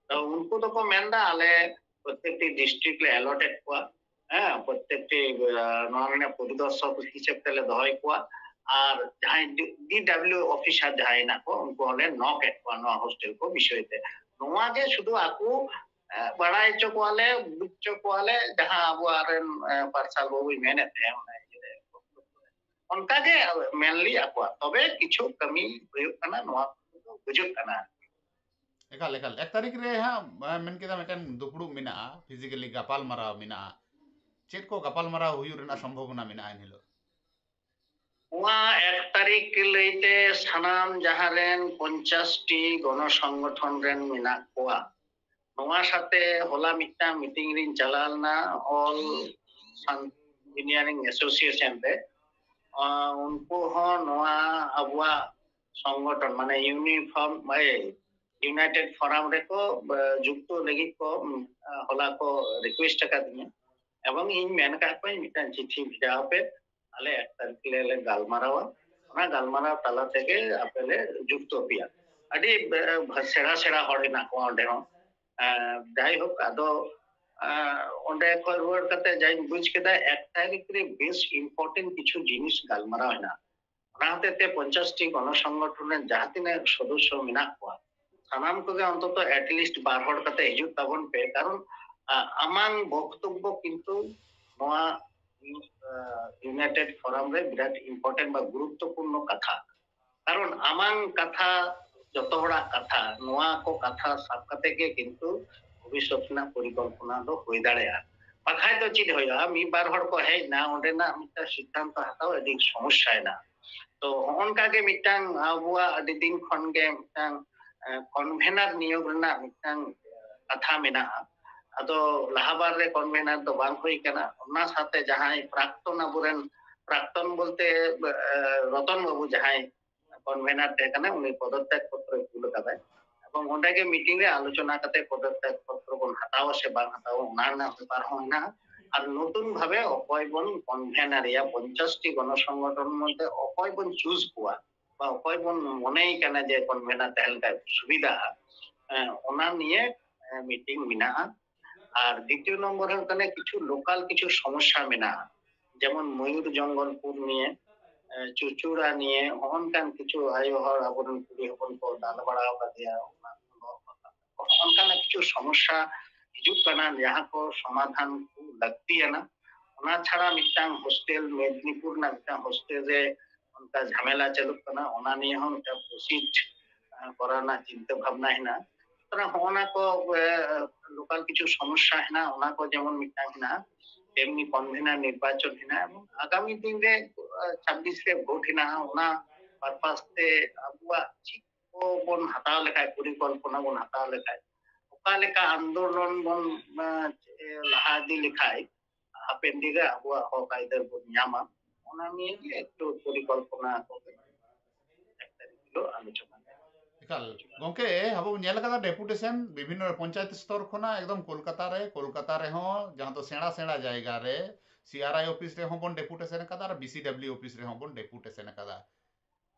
ᱛᱚ ᱩᱱᱠᱩ ᱫᱚᱠᱚ ᱢᱮᱱᱫᱟ, ᱟᱞᱮ ᱯᱨᱚᱛᱮᱠᱴᱤ ᱰᱤᱥᱴᱨᱤᱠᱴ ᱞᱮ ᱮᱞᱚᱴᱮᱰ ᱠᱚᱣᱟ, ᱦᱮᱸ, ᱯᱨᱚᱛᱮᱠᱴᱤ, ᱟᱸ, ᱱᱚᱣᱟ ᱨᱮᱱᱟᱜ ᱯᱚᱨᱤᱫᱚᱨᱥᱚᱠ ᱦᱤᱥᱟᱹᱵ ᱛᱮᱞᱮ ᱫᱚᱦᱚᱭ ᱠᱚᱣᱟ᱾ ᱟᱨ ᱡᱟᱦᱟᱸᱭ ᱰᱤ ᱰᱟᱵᱞᱤᱭᱩ ᱚᱯᱷᱤᱥᱟᱨ ᱡᱟᱦᱟᱸᱭ ᱦᱮᱱᱟᱜ ᱠᱚ, ᱩᱱᱠᱩ ᱦᱚᱸᱞᱮ ᱱᱚᱠ ᱮᱫ ᱠᱚᱣᱟ ᱱᱚᱣᱟ ᱦᱳᱥᱴᱮᱞ ᱠᱚ ᱵᱤᱥᱚᱭ ᱛᱮ᱾ ᱱᱚᱣᱟ ᱜᱮ ᱥᱩᱫᱷᱩ ᱟᱠᱚ, ᱮᱸ, ᱵᱟᱲᱟᱭ ᱦᱚᱪᱚ ᱠᱚᱣᱟᱞᱮ, ᱵᱩᱡᱽ ᱦᱚᱪᱚ ᱠᱚᱣᱟᱞᱮ, ᱡᱟᱦᱟᱸ ᱟᱵᱚᱣᱟᱜ ᱨᱮᱱ, ᱮᱸ, ᱯᱟᱨᱥᱟᱞ ᱵᱟᱹᱵᱩᱭ ᱢᱮᱱᱮᱫ ᱛᱟᱦᱮᱸ, ᱚᱱᱟ ᱤᱭᱟᱹ ᱨᱮ᱾ ᱚᱱᱠᱟ ᱜᱮ ᱢᱮᱱᱞᱤ ᱟᱠᱚᱣᱟᱜ, ᱛᱚᱵᱮ ᱠᱤᱪᱷᱩ ᱠᱟᱹᱢᱤ ᱦᱩᱭᱩᱜ ᱠᱟᱱᱟ, ᱱᱚᱣᱟ ᱠᱚᱫᱚ ᱵᱩᱡᱷᱟᱹᱜ ᱠᱟᱱᱟ᱾ ᱮᱠᱟᱞ, ᱮᱠᱟᱞ᱾ ᱮᱠ ᱛᱟᱹᱨᱤᱠᱷ ᱨᱮ ᱦᱟᱸᱜ, ᱮᱸ, ᱢᱮᱱ ᱠᱮᱫᱟ ᱢᱤᱫᱴᱮᱱ ᱫᱩᱯᱲᱩᱵ ᱢᱮᱱᱟᱜᱼᱟ, ᱯᱷᱤᱡᱤᱠᱮᱞᱤ ᱜᱟᱯᱟᱞ ᱢᱟᱨᱟᱣ ᱢᱮᱱᱟᱜᱼᱟ᱾ ᱪᱮᱫ ᱠᱚ ᱜᱟᱯᱟᱞ ᱢᱟᱨᱟᱣ ᱦᱩᱭᱩᱜ ᱨᱮᱱᱟᱜ ᱥᱚᱢᱵᱷᱚᱵᱚᱱᱟ ᱢᱮᱱᱟᱜᱼᱟ ᱮᱱ ᱦᱤᱞᱳᱜ? ᱱᱚᱣᱟ ᱮᱠ ᱛᱟᱹᱨᱤᱠᱷ ᱞᱟᱹᱭᱛᱮ ᱥᱟᱱᱟᱢ ᱡᱟᱦᱟᱸ ᱨᱮᱱ ᱯᱚᱧᱪᱟᱥ ᱴᱤ ᱜᱚᱱᱚ ᱥᱚᱝᱜᱚᱴᱷᱚᱱ ᱨᱮᱱ ᱢᱮᱱᱟᱜ ᱠᱚᱣᱟ, ᱱᱚᱣᱟ ᱥᱟᱛᱮ ᱦᱚᱞᱟ ᱢᱤᱫᱴᱟᱝ ᱢᱤᱴᱤᱝ ᱨᱤᱧ ᱪᱟᱞᱟᱣ ᱞᱮᱱᱟ, ᱚᱞ ᱥᱟᱱ ᱤᱧᱡᱤᱱᱤᱭᱟᱨᱤᱝ ᱮᱥᱳᱥᱤᱭᱮᱥᱚᱱ ᱨᱮ᱾ ᱟᱸ, ᱩᱱᱠᱩ ᱦᱚᱸ ᱱᱚᱣᱟ ᱟᱵᱚᱣᱟᱜ ᱥᱚᱝᱜᱚᱴᱷᱚᱱ, ᱢᱟᱱᱮ ᱤᱭᱩᱱᱤᱯᱷᱚᱨᱢ, ᱮ, ᱤᱭᱩᱱᱟᱭᱴᱮᱰ ᱯᱷᱳᱨᱟᱢ ᱨᱮᱠᱚ, ᱮ, ᱡᱩᱠᱛᱚ ᱞᱟᱹᱜᱤᱫ ᱠᱚ, ᱩᱢ, ᱦᱚᱞᱟ ᱠᱚ ᱨᱤᱠᱩᱭᱮᱥᱴ ᱟᱠᱟᱫᱤᱧᱟ, ᱮᱵᱚᱝ ᱤᱧ ᱢᱮᱱ ᱟᱠᱟᱫ ᱠᱚᱣᱟᱧ, ᱢᱤᱫᱴᱟᱝ ᱪᱤᱴᱷᱤ ᱵᱷᱮᱡᱟ ᱟᱯᱮ, ᱟᱞᱮ ᱮᱠ ᱛᱟᱹᱨᱤᱠᱷ ᱞᱮ, ᱞᱮ ᱜᱟᱞᱢᱟᱨᱟᱣᱟ, ᱚᱱᱟ ᱜᱟᱞᱢᱟᱨᱟᱣ ᱛᱟᱞᱟ ᱛᱮᱜᱮ ᱟᱯᱮ ᱞᱮ ᱡᱩᱠᱛᱚ ᱯᱮᱭᱟ᱾ ᱟᱹᱰᱤ, ᱮ, ᱥᱮᱬᱟ ᱥᱮᱬᱟ ᱦᱚᱲ ᱦᱮᱱᱟᱜ ᱠᱚᱣᱟ ᱚᱸᱰᱮ ᱦᱚᱸ᱾ ᱮ, ᱡᱟᱭᱦᱳᱠ, ᱟᱫᱚ, ᱮ, ᱚᱸᱰᱮ ᱠᱷᱚᱱ ᱨᱩᱣᱟᱹᱲ ᱠᱟᱛᱮ ᱡᱟᱧ ᱵᱩᱡᱽ ᱠᱮᱫᱟ, ᱮᱠ ᱛᱟᱹᱨᱤᱠᱷ ᱨᱮ ᱵᱮᱥ ᱤᱢᱯᱚᱨᱴᱮᱱᱴ ᱠᱤᱪᱷᱩ ᱡᱤᱱᱤᱥ ᱜᱟᱞᱢᱟᱨᱟᱣ ᱦᱮᱱᱟᱜᱼᱟ᱾ ᱚᱱᱟ ᱦᱚᱛᱮᱡ ᱛᱮ ᱯᱚᱧᱪᱟᱥ ᱴᱤ ᱜᱚᱱᱚ ᱥᱚᱝᱜᱚᱴᱷᱚᱱ ᱨᱮᱱ ᱡᱟᱦᱟᱸ ᱛᱤᱱᱟᱹᱜ ᱥᱚᱫᱚᱥᱥᱚ ᱢᱮᱱᱟᱜ ᱠᱚᱣᱟ, ᱥᱟᱱᱟᱢ ᱠᱚᱜᱮ ᱚᱱᱛᱚᱛᱚ at least ᱵᱟᱨ ᱦᱚᱲ ᱠᱟᱛᱮ ᱦᱤᱡᱩᱜ ᱛᱟᱵᱚᱱ ᱯᱮ᱾ ᱠᱟᱨᱚᱱ ᱟᱢᱟᱝ ᱵᱚᱠᱛᱚᱵᱵᱚ ᱠᱤᱱᱛᱩ ᱱᱚᱣᱟ ᱤᱭᱩᱱᱟᱭᱴᱮᱰ ᱯᱷᱳᱨᱟᱢ ᱨᱮ ᱵᱤᱨᱟᱴ ᱤᱢᱯᱚᱨᱴᱮᱱᱴ ᱵᱟ ᱜᱩᱨᱩᱛᱛᱚᱯᱩᱨᱱᱚ ᱠᱟᱛᱷᱟ᱾ ᱠᱟᱨᱚᱱ ᱟᱢᱟᱝ ᱠᱟᱛᱷᱟ, ᱡᱚᱛᱚ ᱦᱚᱲᱟᱜ ᱠᱟᱛᱷᱟ, ᱱᱚᱣᱟ ᱠᱚ ᱠᱟᱛᱷᱟ ᱥᱟᱵ ᱠᱟᱛᱮ ᱜᱮ ᱠᱤᱱᱛᱩ ᱵᱷᱚᱵᱤᱥᱥᱚᱛ ᱨᱮᱱᱟᱜ ᱯᱚᱨᱤᱠᱚᱞᱯᱚᱱᱟ ᱫᱚ ᱦᱩᱭ ᱫᱟᱲᱮᱭᱟᱜᱼᱟ᱾ ᱵᱟᱠᱷᱟᱡ ᱫᱚ ᱪᱮᱫ ᱦᱩᱭᱩᱜᱼᱟ, ᱢᱤᱫ ᱵᱟᱨ ᱦᱚᱲ ᱠᱚ ᱦᱮᱡ ᱮᱱᱟ, ᱚᱸᱰᱮᱱᱟᱜ ᱢᱤᱫᱴᱟᱝ ᱥᱤᱫᱽᱫᱷᱟᱱᱛᱚ ᱦᱟᱛᱟᱣ ᱟᱹᱰᱤ ᱥᱚᱢᱚᱥᱥᱟᱭᱮᱱᱟ᱾ ᱛᱚ ᱦᱚᱸᱜᱼᱚᱱᱠᱟ ᱜᱮ ᱢᱤᱫᱴᱟᱝ ᱟᱵᱚᱣᱟᱜ ᱟᱹᱰᱤ ᱫᱤᱱ ᱠᱷᱚᱱ ᱜᱮ ᱢᱤᱫᱴᱟᱝ ᱠᱚᱱᱵᱷᱮᱱᱟᱨ ᱱᱤᱭᱳᱜ ᱨᱮᱱᱟᱜ ᱢᱤᱫᱴᱟᱝ ᱠᱟᱛᱷᱟ ᱢᱮᱱᱟᱜᱼᱟ᱾ ᱟᱫᱚ ᱞᱟᱦᱟ ᱵᱟᱨ ᱨᱮ ᱠᱚᱱᱵᱷᱮᱱᱟᱨ ᱫᱚ ᱵᱟᱝ ᱦᱩᱭ ᱠᱟᱱᱟ᱾ ᱚᱱᱟ ᱥᱟᱶᱛᱮ ᱡᱟᱦᱟᱸᱭ ᱯᱨᱟᱠᱛᱚᱱ, ᱟᱵᱚᱨᱮᱱ ᱯᱨᱟᱠᱛᱚᱱ ᱵᱚᱞᱛᱮ ᱨᱚᱛᱚᱱ ᱵᱟᱹᱵᱩ ᱡᱟᱦᱟᱸᱭ ᱠᱚᱱᱵᱷᱮᱱᱟᱨ ᱛᱟᱦᱮᱸ ᱠᱟᱱᱟ, ᱩᱱᱤ ᱯᱚᱫᱚᱛᱛᱟᱜ ᱯᱚᱛᱨᱚᱭ ᱠᱩᱞ ᱟᱠᱟᱫᱟᱭ᱾ ᱮᱵᱚᱝ ᱚᱸᱰᱮ ᱜᱮ ᱢᱤᱴᱤᱝ ᱨᱮ ᱟᱞᱳᱪᱚᱱᱟ ᱠᱟᱛᱮ ᱯᱚᱫᱚᱛᱛᱟᱜ ᱯᱚᱛᱨᱚ ᱵᱚᱱ ᱦᱟᱛᱟᱣᱟ ᱥᱮ ᱵᱟᱝ ᱦᱟᱛᱟᱣᱟ, ᱚᱱᱟ ᱨᱮᱱᱟᱜ ᱵᱮᱯᱟᱨ ᱦᱚᱸ ᱦᱮᱱᱟᱜᱼᱟ᱾ ᱟᱨ ᱱᱚᱛᱩᱱ ᱵᱷᱟᱵᱮ ᱚᱠᱚᱭ ᱵᱚᱱ ᱠᱚᱱᱵᱷᱮᱱᱟᱨ ᱮᱭᱟ, ᱯᱚᱧᱪᱟᱥ ᱴᱤ ᱜᱚᱱᱚ ᱥᱚᱝᱜᱚᱴᱷᱚᱱ ᱢᱚᱫᱽᱫᱷᱮ ᱚᱠᱚᱭ ᱵᱚᱱ ᱪᱩᱡᱽ ᱠᱚᱣᱟ ᱵᱟ ᱚᱠᱚᱭ ᱵᱚᱱ ᱢᱚᱱᱮᱭ ᱠᱟᱱᱟ ᱡᱮ ᱠᱚᱱᱵᱷᱮᱱᱟᱨ ᱛᱟᱦᱮᱸ ᱞᱮᱱᱠᱷᱟᱱ ᱥᱩᱵᱤᱫᱷᱟᱜᱼᱟ, ᱮᱸ, ᱚᱱᱟ ᱱᱤᱭᱮ ᱢᱤᱴᱤᱝ ᱢᱮᱱᱟᱜᱼᱟ᱾ ᱟᱨ ᱫᱤᱛᱤᱭᱚ ᱱᱚᱢᱵᱚᱨ ᱦᱩᱭᱩᱜ ᱠᱟᱱᱟ, ᱠᱤᱪᱷᱩ ᱞᱳᱠᱟᱞ ᱠᱤᱪᱷᱩ ᱥᱚᱢᱚᱥᱥᱟ ᱢᱮᱱᱟᱜᱼᱟ, ᱡᱮᱢᱚᱱ ᱢᱚᱭᱩᱨ ᱡᱚᱝᱜᱚᱞᱯᱩᱨ ᱱᱤᱭᱮ, ᱮᱸ, ᱪᱩᱪᱩᱲᱟ ᱱᱤᱭᱮ, ᱦᱚᱸᱜᱼᱚᱱᱠᱟᱱ ᱠᱤᱪᱷᱩ ᱟᱭᱳ ᱦᱚᱲ ᱟᱵᱚᱨᱮᱱ ᱠᱩᱲᱤ ᱦᱚᱯᱚᱱ ᱠᱚ ᱫᱟᱞ ᱵᱟᱲᱟ ᱟᱠᱟᱫᱮᱭᱟ, ᱚᱱᱟ ᱠᱚ ᱚᱱᱠᱟᱱᱟᱜ ᱠᱤᱪᱷᱩ ᱥᱚᱢᱚᱥᱥᱟ ᱦᱤᱡᱩᱜ ᱠᱟᱱᱟ, ᱡᱟᱦᱟᱸ ᱠᱚ ᱥᱚᱢᱟᱫᱷᱟᱱ ᱠᱚ ᱞᱟᱹᱠᱛᱤᱭᱟᱱᱟ᱾ ᱚᱱᱟ ᱪᱷᱟᱲᱟ ᱢᱤᱫᱴᱟᱝ ᱦᱳᱥᱴᱮᱞ, ᱢᱮᱫᱽᱱᱤᱯᱩᱨ ᱨᱮᱱᱟᱜ ᱢᱤᱫᱴᱟᱝ ᱦᱳᱥᱴᱮᱞ ᱨᱮ ᱚᱱᱠᱟ ᱡᱷᱟᱢᱮᱞᱟ ᱪᱟᱹᱞᱩᱜ ᱠᱟᱱᱟ, ᱚᱱᱟ ᱱᱤᱭᱮ ᱦᱚᱸ ᱢᱤᱫᱴᱟᱝ ᱯᱨᱚᱥᱤᱰ ᱠᱚᱨᱟᱣ ᱨᱮᱱᱟᱜ ᱪᱤᱱᱛᱟᱹ ᱵᱷᱟᱵᱽᱱᱟ ᱦᱮᱱᱟᱜᱼᱟ᱾ ᱛᱚᱵᱮ ᱦᱚᱸᱜᱼᱚ ᱱᱟ ᱠᱚ ᱞᱳᱠᱟᱞ ᱠᱤᱪᱷᱩ ᱥᱚᱢᱚᱥᱥᱟ ᱦᱮᱱᱟᱜᱼᱟ, ᱚᱱᱟ ᱠᱚ ᱡᱮᱢᱚᱱ ᱢᱤᱫᱴᱟᱝ ᱦᱮᱱᱟᱜᱼᱟ, ᱮᱢᱱᱤ ᱠᱚᱱᱵᱷᱮᱱᱟᱨ ᱱᱤᱨᱵᱟᱪᱚᱱ ᱦᱮᱱᱟᱜᱼᱟ, ᱮᱵᱚᱝ ᱟᱜᱟᱢᱤ ᱫᱤᱱ ᱨᱮ ᱪᱷᱟᱵᱵᱤᱥ ᱨᱮ ᱵᱷᱳᱴ ᱦᱮᱱᱟᱜᱼᱟ, ᱚᱱᱟ ᱯᱟᱨᱯᱟᱥ ᱛᱮ ᱟᱵᱚᱣᱟᱜ ᱪᱮᱫ ᱠᱚ ᱵᱚᱱ ᱦᱟᱛᱟᱣ ᱞᱮᱠᱷᱟᱡ, ᱯᱚᱨᱤᱠᱚᱞᱯᱚᱱᱟ ᱵᱚᱱ ᱦᱟᱛᱟᱣ ᱞᱮᱠᱷᱟᱡ, ᱚᱠᱟ ᱞᱮᱠᱟ ᱟᱱᱫᱳᱞᱚᱱ ᱵᱚᱱ ᱞᱟᱦᱟ ᱤᱫᱤ ᱞᱮᱠᱷᱟᱡ ᱦᱟᱯᱮᱱ ᱫᱤᱱ ᱨᱮ ᱟᱵᱚᱣᱟᱜ ᱦᱚᱠ ᱟᱹᱭᱫᱟᱹᱨ ᱵᱚᱱ ᱧᱟᱢᱟ, ᱚᱱᱟ ᱱᱤᱭᱮ ᱜᱮ ᱮᱠᱴᱩ ᱯᱚᱨᱤᱠᱚᱞᱯᱚᱱᱟ ᱠᱚ ᱮᱠ ᱛᱟᱹᱨᱤᱠᱷ ᱦᱤᱞᱳᱜ ᱟᱞᱳᱪᱚᱱᱟ᱾ ᱮᱠᱟᱞ ᱜᱚᱝᱠᱮ, ᱟᱵᱚ ᱵᱚᱱ ᱧᱮᱞ ᱟᱠᱟᱫᱟ ᱰᱮᱯᱩᱴᱮᱥᱚᱱ ᱵᱤᱵᱷᱤᱱᱱᱚ ᱯᱚᱧᱪᱟᱭᱮᱛ ᱥᱛᱚᱨ ᱠᱷᱚᱱᱟᱜ ᱮᱠᱫᱚᱢ ᱠᱳᱞᱠᱟᱛᱟ ᱨᱮ, ᱠᱳᱞᱠᱟᱛᱟ ᱨᱮᱦᱚᱸ ᱡᱟᱦᱟᱸ ᱫᱚ ᱥᱮᱬᱟ ᱥᱮᱬᱟ ᱡᱟᱭᱜᱟ ᱨᱮ ᱥᱤ ᱟᱨ ᱟᱭ ᱚᱯᱷᱤᱥ ᱨᱮᱦᱚᱸ ᱵᱚᱱ ᱰᱮᱯᱩᱴᱮᱥᱚᱱ ᱟᱠᱟᱫᱟ ᱟᱨ ᱵᱤ ᱥᱤ ᱰᱟᱵᱽᱞᱤᱭᱩ ᱚᱯᱷᱤᱥ ᱨᱮᱦᱚᱸ ᱵᱚᱱ ᱰᱮᱯᱩᱴᱮᱥᱚᱱ ᱟᱠᱟᱫᱟ᱾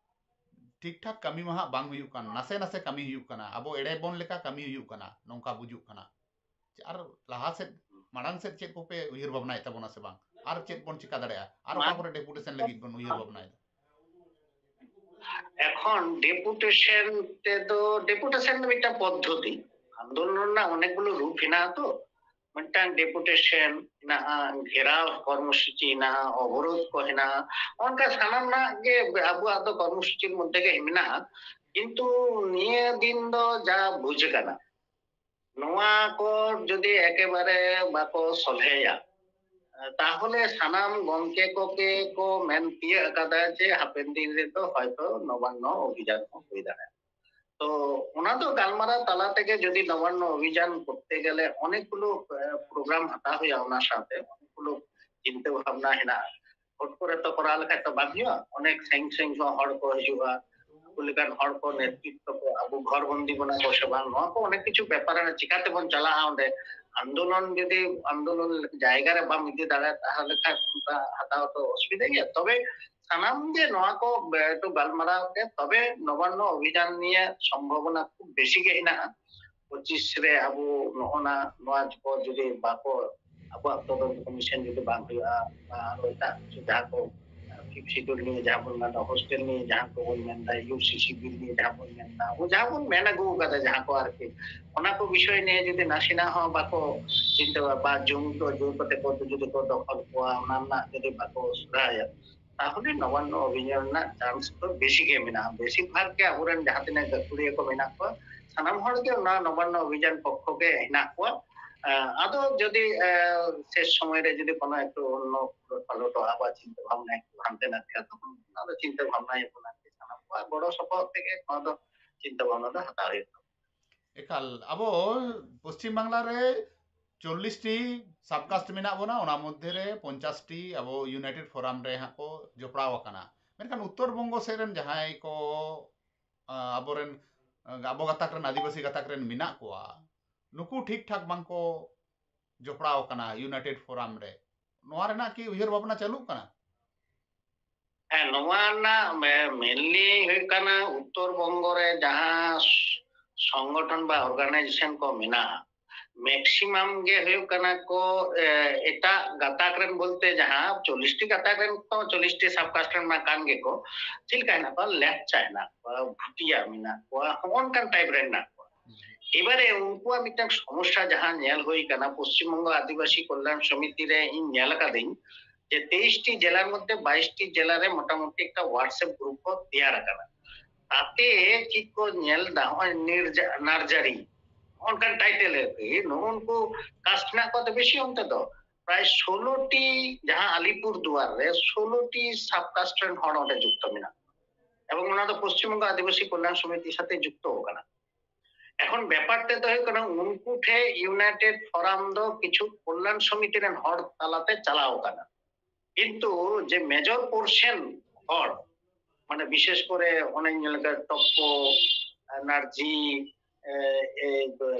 ᱴᱷᱤᱠ ᱴᱷᱟᱠ ᱠᱟᱹᱢᱤ ᱢᱟ ᱦᱟᱸᱜ ᱵᱟᱝ ᱦᱩᱭᱩᱜ ᱠᱟᱱ, ᱱᱟᱥᱮ ᱱᱟᱥᱮ ᱠᱟᱹᱢᱤ ᱦᱩᱭᱩᱜ ᱠᱟᱱᱟ᱾ ᱟᱵᱚ ᱮᱲᱮ ᱵᱚᱱ ᱞᱮᱠᱟ ᱠᱟᱹᱢᱤ ᱦᱩᱭᱩᱜ ᱠᱟᱱᱟ, ᱱᱚᱝᱠᱟ ᱵᱩᱡᱩᱜ ᱠᱟᱱᱟ᱾ ᱟᱨ ᱞᱟᱦᱟ ᱥᱮᱫ, ᱢᱟᱲᱟᱝ ᱥᱮᱫ ᱪᱮᱫ ᱠᱚᱯᱮ ᱩᱭᱦᱟᱹᱨ ᱵᱷᱟᱵᱽᱱᱟᱭᱮᱫ ᱛᱟᱵᱚᱱᱟ ᱥᱮ ᱵᱟᱝ? ᱟᱨ ᱪᱮᱫ ᱵᱚᱱ ᱪᱤᱠᱟ ᱫᱟᱲᱮᱭᱟᱜᱼᱟ? ᱟᱨ ᱚᱠᱟ ᱢᱟᱲᱟᱝ ᱠᱚᱨᱮ ᱰᱮᱯᱩᱴᱮᱥᱚᱱ ᱞᱟᱹᱜᱤᱫ ᱵᱚᱱ ᱩᱭᱦᱟᱹᱨ ᱵᱷᱟᱵᱽᱱᱟᱭᱮᱫᱟ? ᱮᱠᱷᱚᱱ ᱰᱮᱯᱩᱴᱮᱥᱚᱱ ᱛᱮᱫᱚ, ᱰᱮᱯᱩᱴᱮᱥᱚᱱ ᱫᱚ ᱢᱤᱫᱴᱟᱝ ᱯᱚᱫᱽᱫᱷᱚᱛᱤ, ᱟᱱᱫᱳᱞᱚᱱ ᱨᱮᱱᱟᱜ ᱚᱱᱮᱠ ᱜᱩᱞᱳ ᱨᱩᱯ ᱦᱮᱱᱟᱜᱼᱟ᱾ ᱛᱚ ᱢᱤᱫᱴᱟᱝ ᱰᱮᱯᱩᱴᱮᱥᱚᱱ ᱦᱮᱱᱟᱜᱼᱟ, ᱜᱷᱮᱨᱟᱣ ᱠᱚᱨᱢᱚᱥᱩᱪᱤ ᱦᱮᱱᱟᱜᱼᱟ, ᱚᱵᱚᱨᱳᱫᱷ ᱠᱚ ᱦᱮᱱᱟᱜᱼᱟ, ᱚᱱᱠᱟ ᱥᱟᱱᱟᱢᱟᱜ ᱜᱮ ᱟᱵᱚᱣᱟᱜ ᱫᱚ ᱠᱚᱨᱢᱚᱥᱩᱪᱤᱨ ᱢᱚᱫᱽᱫᱷᱮ ᱜᱮ ᱢᱮᱱᱟᱜᱼᱟ᱾ ᱠᱤᱱᱛᱩ ᱱᱤᱭᱟᱹ ᱫᱤᱱ ᱫᱚ ᱡᱟ ᱵᱩᱡᱽ ᱟᱠᱟᱱᱟ, ᱱᱚᱣᱟ ᱠᱚ ᱡᱩᱫᱤ ᱮᱠᱮᱵᱟᱨᱮ ᱵᱟᱠᱚ ᱥᱚᱞᱦᱮᱭᱟ, ᱛᱟᱦᱚᱞᱮ ᱥᱟᱱᱟᱢ ᱜᱚᱢᱠᱮ ᱠᱚᱜᱮ ᱠᱚ ᱢᱮᱱ ᱛᱤᱭᱟᱹᱜ ᱟᱠᱟᱫᱟ ᱡᱮ ᱦᱟᱯᱮᱱ ᱫᱤᱱ ᱨᱮᱫᱚ ᱦᱚᱭᱛᱚ ᱱᱚᱵᱟᱱᱱᱚ ᱚᱵᱷᱤᱡᱟᱱ ᱦᱚᱸ ᱦᱩᱭ ᱫᱟᱲᱮᱭᱟᱜᱼᱟ᱾ ᱛᱚ ᱚᱱᱟ ᱫᱚ ᱜᱟᱞᱢᱟᱨᱟᱣ ᱛᱟᱞᱟ ᱛᱮᱜᱮ ᱡᱩᱫᱤ ᱱᱚᱵᱟᱱᱱᱚ ᱚᱵᱷᱤᱡᱟᱱ ᱠᱚᱨᱛᱮ ᱜᱮᱞᱮ ᱚᱱᱮᱠ ᱜᱩᱞᱳ, ᱮ, ᱯᱨᱳᱜᱨᱟᱢ ᱦᱟᱛᱟᱣ ᱦᱩᱭᱩᱜᱼᱟ, ᱚᱱᱟ ᱥᱟᱶᱛᱮ ᱚᱱᱮᱠ ᱜᱩᱞᱳ ᱪᱤᱱᱛᱟᱹ ᱵᱷᱟᱵᱽᱱᱟ ᱦᱮᱱᱟᱜᱼᱟ᱾ ᱦᱩᱴ ᱠᱚᱨᱮ ᱛᱚ ᱠᱚᱨᱟᱣ ᱞᱮᱠᱷᱟᱡ ᱛᱚ ᱵᱟᱝ ᱦᱩᱭᱩᱜᱼᱟ, ᱚᱱᱮᱠ ᱥᱟᱺᱜᱤᱧ ᱥᱟᱺᱜᱤᱧ ᱠᱷᱚᱱ ᱦᱚᱲ ᱠᱚ ᱦᱤᱡᱩᱜᱼᱟ, ᱩᱱᱠᱩ ᱞᱮᱠᱟᱱ ᱦᱚᱲ ᱠᱚ ᱱᱮᱛᱨᱤᱛᱵ ᱠᱚ ᱟᱵᱚ ᱜᱷᱚᱨ ᱵᱚᱱᱫᱤ ᱵᱚᱱᱟ ᱠᱚ ᱥᱮ ᱵᱟᱝ, ᱱᱚᱣᱟ ᱠᱚ ᱚᱱᱮᱠ ᱠᱤᱪᱷᱩ ᱵᱮᱯᱟᱨ ᱦᱮᱱᱟᱜᱼᱟ᱾ ᱪᱤᱠᱟᱛᱮᱵᱚᱱ ᱪᱟᱞᱟᱜᱼᱟ ᱚᱸᱰᱮ? ᱟᱱᱫᱳᱞᱚᱱ ᱡᱩᱫᱤ ᱟᱱᱫᱳᱞᱚᱱ ᱡᱟᱭᱜᱟ ᱨᱮ ᱵᱟᱢ ᱤᱫᱤ ᱫᱟᱲᱮᱭᱟᱜᱼᱟ, ᱛᱟᱦᱚᱞᱮ ᱠᱷᱟᱱ ᱚᱱᱠᱟ ᱦᱟᱛᱟᱣ ᱛᱚ ᱚᱥᱩᱵᱤᱫᱷᱟ ᱜᱮᱭᱟ᱾ ᱛᱚᱵᱮ ᱥᱟᱱᱟᱢ ᱜᱮ ᱱᱚᱣᱟ ᱠᱚ ᱵᱮ-, ᱮᱠᱴᱩ ᱜᱟᱞᱢᱟᱨᱟᱣ ᱛᱮ ᱛᱚᱵᱮ ᱱᱚᱵᱟᱱᱱᱚ ᱚᱵᱷᱤᱡᱟᱱ ᱱᱤᱭᱮ ᱥᱚᱢᱵᱷᱚᱵᱚᱱᱟ ᱠᱷᱩᱵ ᱵᱮᱥᱤ ᱜᱮ ᱦᱮᱱᱟᱜᱼᱟ᱾ ᱯᱚᱸᱪᱤᱥ ᱨᱮ ᱟᱵᱚ ᱱᱚᱜᱼᱚ ᱱᱟ, ᱱᱚᱣᱟ ᱠᱚ ᱡᱩᱫᱤ ᱵᱟᱠᱚ, ᱟᱵᱚᱣᱟᱜ ᱛᱚᱫᱚᱱᱛ ᱠᱚᱢᱤᱥᱚᱱ ᱡᱩᱫᱤ ᱵᱟᱝ ᱦᱩᱭᱩᱜᱼᱟ, ᱟᱨᱚ ᱮᱴᱟᱜ ᱠᱤᱪᱷᱩ ᱡᱟᱦᱟᱸ ᱠᱚ, ᱯᱷᱤᱯᱛᱷ ᱥᱤᱰᱩᱞ ᱱᱤᱭᱮ ᱡᱟᱦᱟᱸ ᱵᱚᱱ ᱢᱮᱱᱫᱟ, ᱦᱳᱥᱴᱮᱞ ᱱᱤᱭᱮ ᱡᱟᱦᱟᱸ ᱠᱚᱵᱚᱱ ᱢᱮᱱᱫᱟ, ᱤᱭᱩᱥᱤᱥᱤ ᱵᱤᱞ ᱱᱤᱭᱮ ᱡᱟᱦᱟᱸ ᱵᱚᱱ ᱢᱮᱱᱫᱟ, ᱟᱵᱚ ᱡᱟᱦᱟᱸ ᱵᱚᱱ ᱢᱮᱱ ᱟᱹᱜᱩ ᱟᱠᱟᱫᱟ, ᱡᱟᱦᱟᱸ ᱠᱚ ᱟᱨᱠᱤ, ᱚᱱᱟ ᱠᱚ ᱵᱤᱥᱚᱭ ᱱᱤᱭᱮ ᱡᱩᱫᱤ ᱱᱟᱥᱮᱱᱟᱜ ᱦᱚᱸ ᱵᱟᱠᱚ ᱪᱤᱱᱛᱟᱹ ᱵᱟ ᱡᱚᱢᱤ ᱠᱚ ᱡᱳᱨ ᱠᱟᱛᱮ ᱠᱚ ᱡᱩᱫᱤ ᱠᱚ ᱫᱚᱠᱷᱚᱞ ᱠᱚᱣᱟ, ᱚᱱᱟ ᱨᱮᱱᱟᱜ ᱡᱩᱫᱤ ᱵᱟᱠᱚ ᱥᱩᱨᱟᱭᱟ, ᱛᱟᱦᱚᱞᱮ ᱱᱚᱵᱟᱱᱱᱚ ᱚᱵᱷᱤᱡᱟᱱ ᱨᱮᱱᱟᱜ ᱪᱟᱱᱥ ᱫᱚ ᱵᱮᱥᱤ ᱜᱮ ᱢᱮᱱᱟᱜᱼᱟ᱾ ᱵᱮᱥᱤᱨ ᱵᱷᱟᱜᱽ ᱜᱮ ᱟᱵᱚᱨᱮᱱ ᱡᱟᱦᱟᱸ ᱛᱤᱱᱟᱹᱜ ᱜᱟᱹᱠᱷᱩᱲᱤᱭᱟᱹ ᱠᱚ ᱢᱮᱱᱟᱜ ᱠᱚᱣᱟ, ᱥᱟᱱᱟᱢ ᱦᱚᱲ ᱜᱮ ᱚᱱᱟ ᱱᱚᱵᱟᱱᱱᱚ ᱚᱵᱷᱤᱡᱟᱱ ᱯᱚᱠᱠᱷᱚ ᱜᱮ ᱦᱮᱱᱟᱜ ᱠᱚᱣᱟ᱾ ᱟᱸ, ᱟᱫᱚ ᱡᱩᱫᱤ, ᱟᱸ, ᱥᱮᱥ ᱥᱚᱢᱚᱭ ᱨᱮ ᱡᱩᱫᱤ ᱠᱳᱱᱳ ᱮᱠᱴᱩ ᱚᱱᱱᱚ ᱯᱟᱞᱚᱴᱚᱜᱼᱟ, ᱟᱵᱚᱣᱟᱜ ᱪᱤᱱᱛᱟᱹ ᱵᱷᱟᱵᱽᱱᱟ ᱮᱠᱴᱩ ᱦᱟᱱᱛᱮ ᱱᱟᱛᱮᱜᱼᱟ, ᱛᱚᱠᱷᱚᱱ ᱚᱱᱟ ᱫᱚ ᱪᱤᱱᱛᱟᱹ ᱵᱷᱟᱵᱽᱱᱟᱭᱟᱵᱚᱱ ᱟᱨᱠᱤ, ᱥᱟᱱᱟᱢ ᱠᱚᱣᱟᱜ ᱜᱚᱲᱚ ᱥᱚᱯᱚᱦᱚᱫ ᱛᱮᱜᱮ ᱱᱚᱣᱟ ᱫᱚ ᱪᱤᱱᱛᱟᱹ ᱵᱷᱟᱵᱽᱱᱟ ᱫᱚ ᱦᱟᱛᱟᱣ ᱦᱩᱭᱩᱜ ᱛᱟᱵᱚᱱᱟ᱾ ᱮᱠᱟᱞ, ᱟᱵᱚ ᱯᱚᱥᱪᱤᱢ ᱵᱟᱝᱞᱟ ᱨᱮ ᱪᱚᱞᱞᱤᱥ ᱴᱤ ᱥᱟᱵᱠᱟᱥᱴ ᱢᱮᱱᱟᱜ ᱵᱚᱱᱟ, ᱚᱱᱟ ᱢᱚᱫᱽᱫᱷᱮ ᱨᱮ ᱯᱚᱧᱪᱟᱥ ᱴᱤ ᱟᱵᱚ ᱤᱭᱩᱱᱟᱭᱴᱮᱰ ᱯᱷᱳᱨᱟᱢ ᱨᱮ ᱦᱟᱸᱜ ᱠᱚ ᱡᱚᱯᱲᱟᱣ ᱟᱠᱟᱱᱟ᱾ ᱢᱮᱱᱠᱷᱟᱱ ᱩᱛᱛᱚᱨ ᱵᱚᱝᱜᱚ ᱥᱮᱫ ᱨᱮᱱ ᱡᱟᱦᱟᱸᱭ ᱠᱚ, ᱟ, ᱟᱵᱚᱨᱮᱱ, ᱟ, ᱟᱵᱚ ᱜᱟᱛᱟᱠ ᱨᱮᱱ, ᱟᱹᱫᱤᱵᱟᱹᱥᱤ ᱜᱟᱛᱟᱠ ᱨᱮᱱ ᱢᱮᱱᱟᱜ ᱠᱚᱣᱟ, ᱱᱩᱠᱩ ᱴᱷᱤᱠ ᱴᱷᱟᱠ ᱵᱟᱝᱠᱚ ᱡᱚᱯᱲᱟᱣ ᱟᱠᱟᱱᱟ ᱤᱭᱩᱱᱟᱭᱴᱮᱰ ᱯᱷᱳᱨᱟᱢ ᱨᱮ᱾ ᱱᱚᱣᱟ ᱨᱮᱱᱟᱜ ᱠᱤ ᱩᱭᱦᱟᱹᱨ ᱵᱷᱟᱵᱽᱱᱟ ᱪᱟᱹᱞᱩᱜ ᱠᱟᱱᱟ? ᱦᱮᱸ, ᱱᱚᱣᱟ ᱨᱮᱱᱟᱜ ᱢᱮ-, mainly ᱦᱩᱭᱩᱜ ᱠᱟᱱᱟ ᱩᱛᱛᱚᱨ ᱵᱚᱝᱜᱚ ᱨᱮ ᱡᱟᱦᱟᱸ ᱥ-, ᱥᱚᱝᱜᱚᱴᱷᱚᱱ ᱵᱟ organization ᱠᱚ ᱢᱮᱱᱟᱜᱼᱟ, ᱢᱮᱠᱥᱤᱢᱟᱢ ᱜᱮ ᱦᱩᱭᱩᱜ ᱠᱟᱱᱟ ᱠᱚ ᱮ, ᱮᱴᱟᱜ ᱜᱟᱛᱟᱠ ᱨᱮᱱ ᱵᱚᱞᱛᱮ ᱡᱟᱦᱟᱸ ᱪᱚᱞᱞᱤᱥ ᱴᱤ ᱜᱟᱛᱟᱠ ᱨᱮᱱ ᱛᱚ ᱪᱚᱞᱞᱤᱥ ᱴᱤ ᱥᱟᱵ ᱠᱟᱥᱴ ᱨᱮᱱ ᱢᱟ ᱠᱟᱱ ᱜᱮᱠᱚ᱾ ᱪᱮᱫ ᱞᱮᱠᱟ ᱦᱮᱱᱟᱜ ᱠᱚᱣᱟ? ᱞᱮᱯᱪᱟ ᱦᱮᱱᱟᱜ ᱠᱚᱣᱟ, ᱵᱷᱩᱴᱤᱭᱟ ᱢᱮᱱᱟᱜ ᱠᱚᱣᱟ, ᱦᱚᱸᱜᱼᱚ ᱱᱚᱝᱠᱟᱱ ᱴᱟᱭᱤᱯ ᱨᱮ ᱦᱮᱱᱟᱜ ᱠᱚᱣᱟ᱾ ᱮᱵᱟᱨᱮ ᱩᱱᱠᱩᱣᱟᱜ ᱢᱤᱫᱴᱟᱝ ᱥᱚᱢᱚᱥᱥᱟ ᱡᱟᱦᱟᱸ ᱧᱮᱞ ᱦᱩᱭ ᱠᱟᱱᱟ, ᱯᱚᱥᱪᱤᱢ ᱵᱚᱝᱜᱚ ᱟᱹᱫᱤᱵᱟᱹᱥᱤ ᱠᱚᱞᱭᱟᱱ ᱥᱚᱢᱤᱛᱤ ᱨᱮ ᱤᱧ ᱧᱮᱞ ᱟᱠᱟᱫᱟᱹᱧ ᱡᱮ ᱛᱮᱭᱤᱥ ᱴᱤ ᱡᱮᱞᱟᱨ ᱢᱚᱫᱽᱫᱷᱮ ᱵᱟᱭᱤᱥ ᱴᱤ ᱡᱮᱞᱟ ᱨᱮ ᱢᱚᱴᱟᱢᱩᱴᱤ ᱮᱠᱴᱟ WhatsApp ᱜᱨᱩᱯ ᱠᱚ ᱛᱮᱭᱟᱨ ᱟᱠᱟᱱᱟ᱾ ᱛᱟᱛᱮ ᱪᱮᱫ ᱠᱚ ᱧᱮᱞ ᱫᱟ, ᱦᱚᱸᱜᱼᱚᱭ ᱱᱤᱨᱡᱟ-, ᱱᱟᱨᱡᱟᱨᱤ, ᱚᱱᱠᱟᱱ ᱴᱟᱭᱴᱮᱞ ᱟᱨᱠᱤ, ᱱᱩᱜᱼᱩ ᱱᱩᱠᱩ ᱠᱟᱥᱴ ᱦᱮᱱᱟᱜ ᱠᱚᱣᱟ ᱛᱚ ᱵᱮᱥᱤ ᱚᱱᱛᱮ ᱫᱚ᱾ ᱯᱨᱟᱭ ᱥᱳᱞᱳ ᱴᱤ, ᱡᱟᱦᱟᱸ ᱟᱞᱤᱯᱩᱨ ᱫᱩᱣᱟᱨ ᱨᱮ ᱥᱳᱞᱳ ᱴᱤ ᱥᱟᱵ ᱠᱟᱥᱴ ᱨᱮᱱ ᱦᱚᱲ ᱚᱸᱰᱮ ᱡᱩᱠᱛᱚ ᱢᱮᱱᱟᱜ ᱠᱚᱣᱟ᱾ ᱮᱵᱚᱝ ᱚᱱᱟ ᱫᱚ ᱯᱚᱥᱪᱤᱢ ᱵᱚᱝᱜᱚ ᱟᱹᱫᱤᱵᱟᱹᱥᱤ ᱠᱚᱞᱭᱟᱱ ᱥᱚᱢᱤᱛᱤ ᱥᱟᱛᱮ ᱡᱩᱠᱛᱚ ᱟᱠᱟᱱᱟ᱾ ᱮᱠᱷᱚᱱ ᱵᱮᱯᱟᱨ ᱛᱮᱫ ᱫᱚ ᱦᱩᱭᱩᱜ ᱠᱟᱱᱟ, ᱩᱱᱠᱩ ᱴᱷᱮᱱ ᱤᱭᱩᱱᱟᱭᱴᱮᱰ ᱯᱷᱳᱨᱟᱢ ᱫᱚ ᱠᱤᱪᱷᱩ ᱠᱚᱞᱭᱟᱱ ᱥᱚᱢᱤᱛᱤ ᱨᱮᱱ ᱦᱚᱲ ᱛᱟᱞᱟᱛᱮ ᱪᱟᱞᱟᱣ ᱟᱠᱟᱱᱟ, ᱠᱤᱱᱛᱩ ᱡᱮ ᱢᱮᱡᱚᱨ ᱯᱳᱨᱥᱮᱱ ᱦᱚᱲ, ᱢᱟᱱᱮ ᱵᱤᱥᱮᱥ ᱠᱚᱨᱮ ᱚᱱᱮᱧ ᱧᱮᱞ ᱠᱟᱫ ᱴᱚᱯᱠᱚ, ᱱᱟᱨᱡᱤ, ᱮ, ᱮ,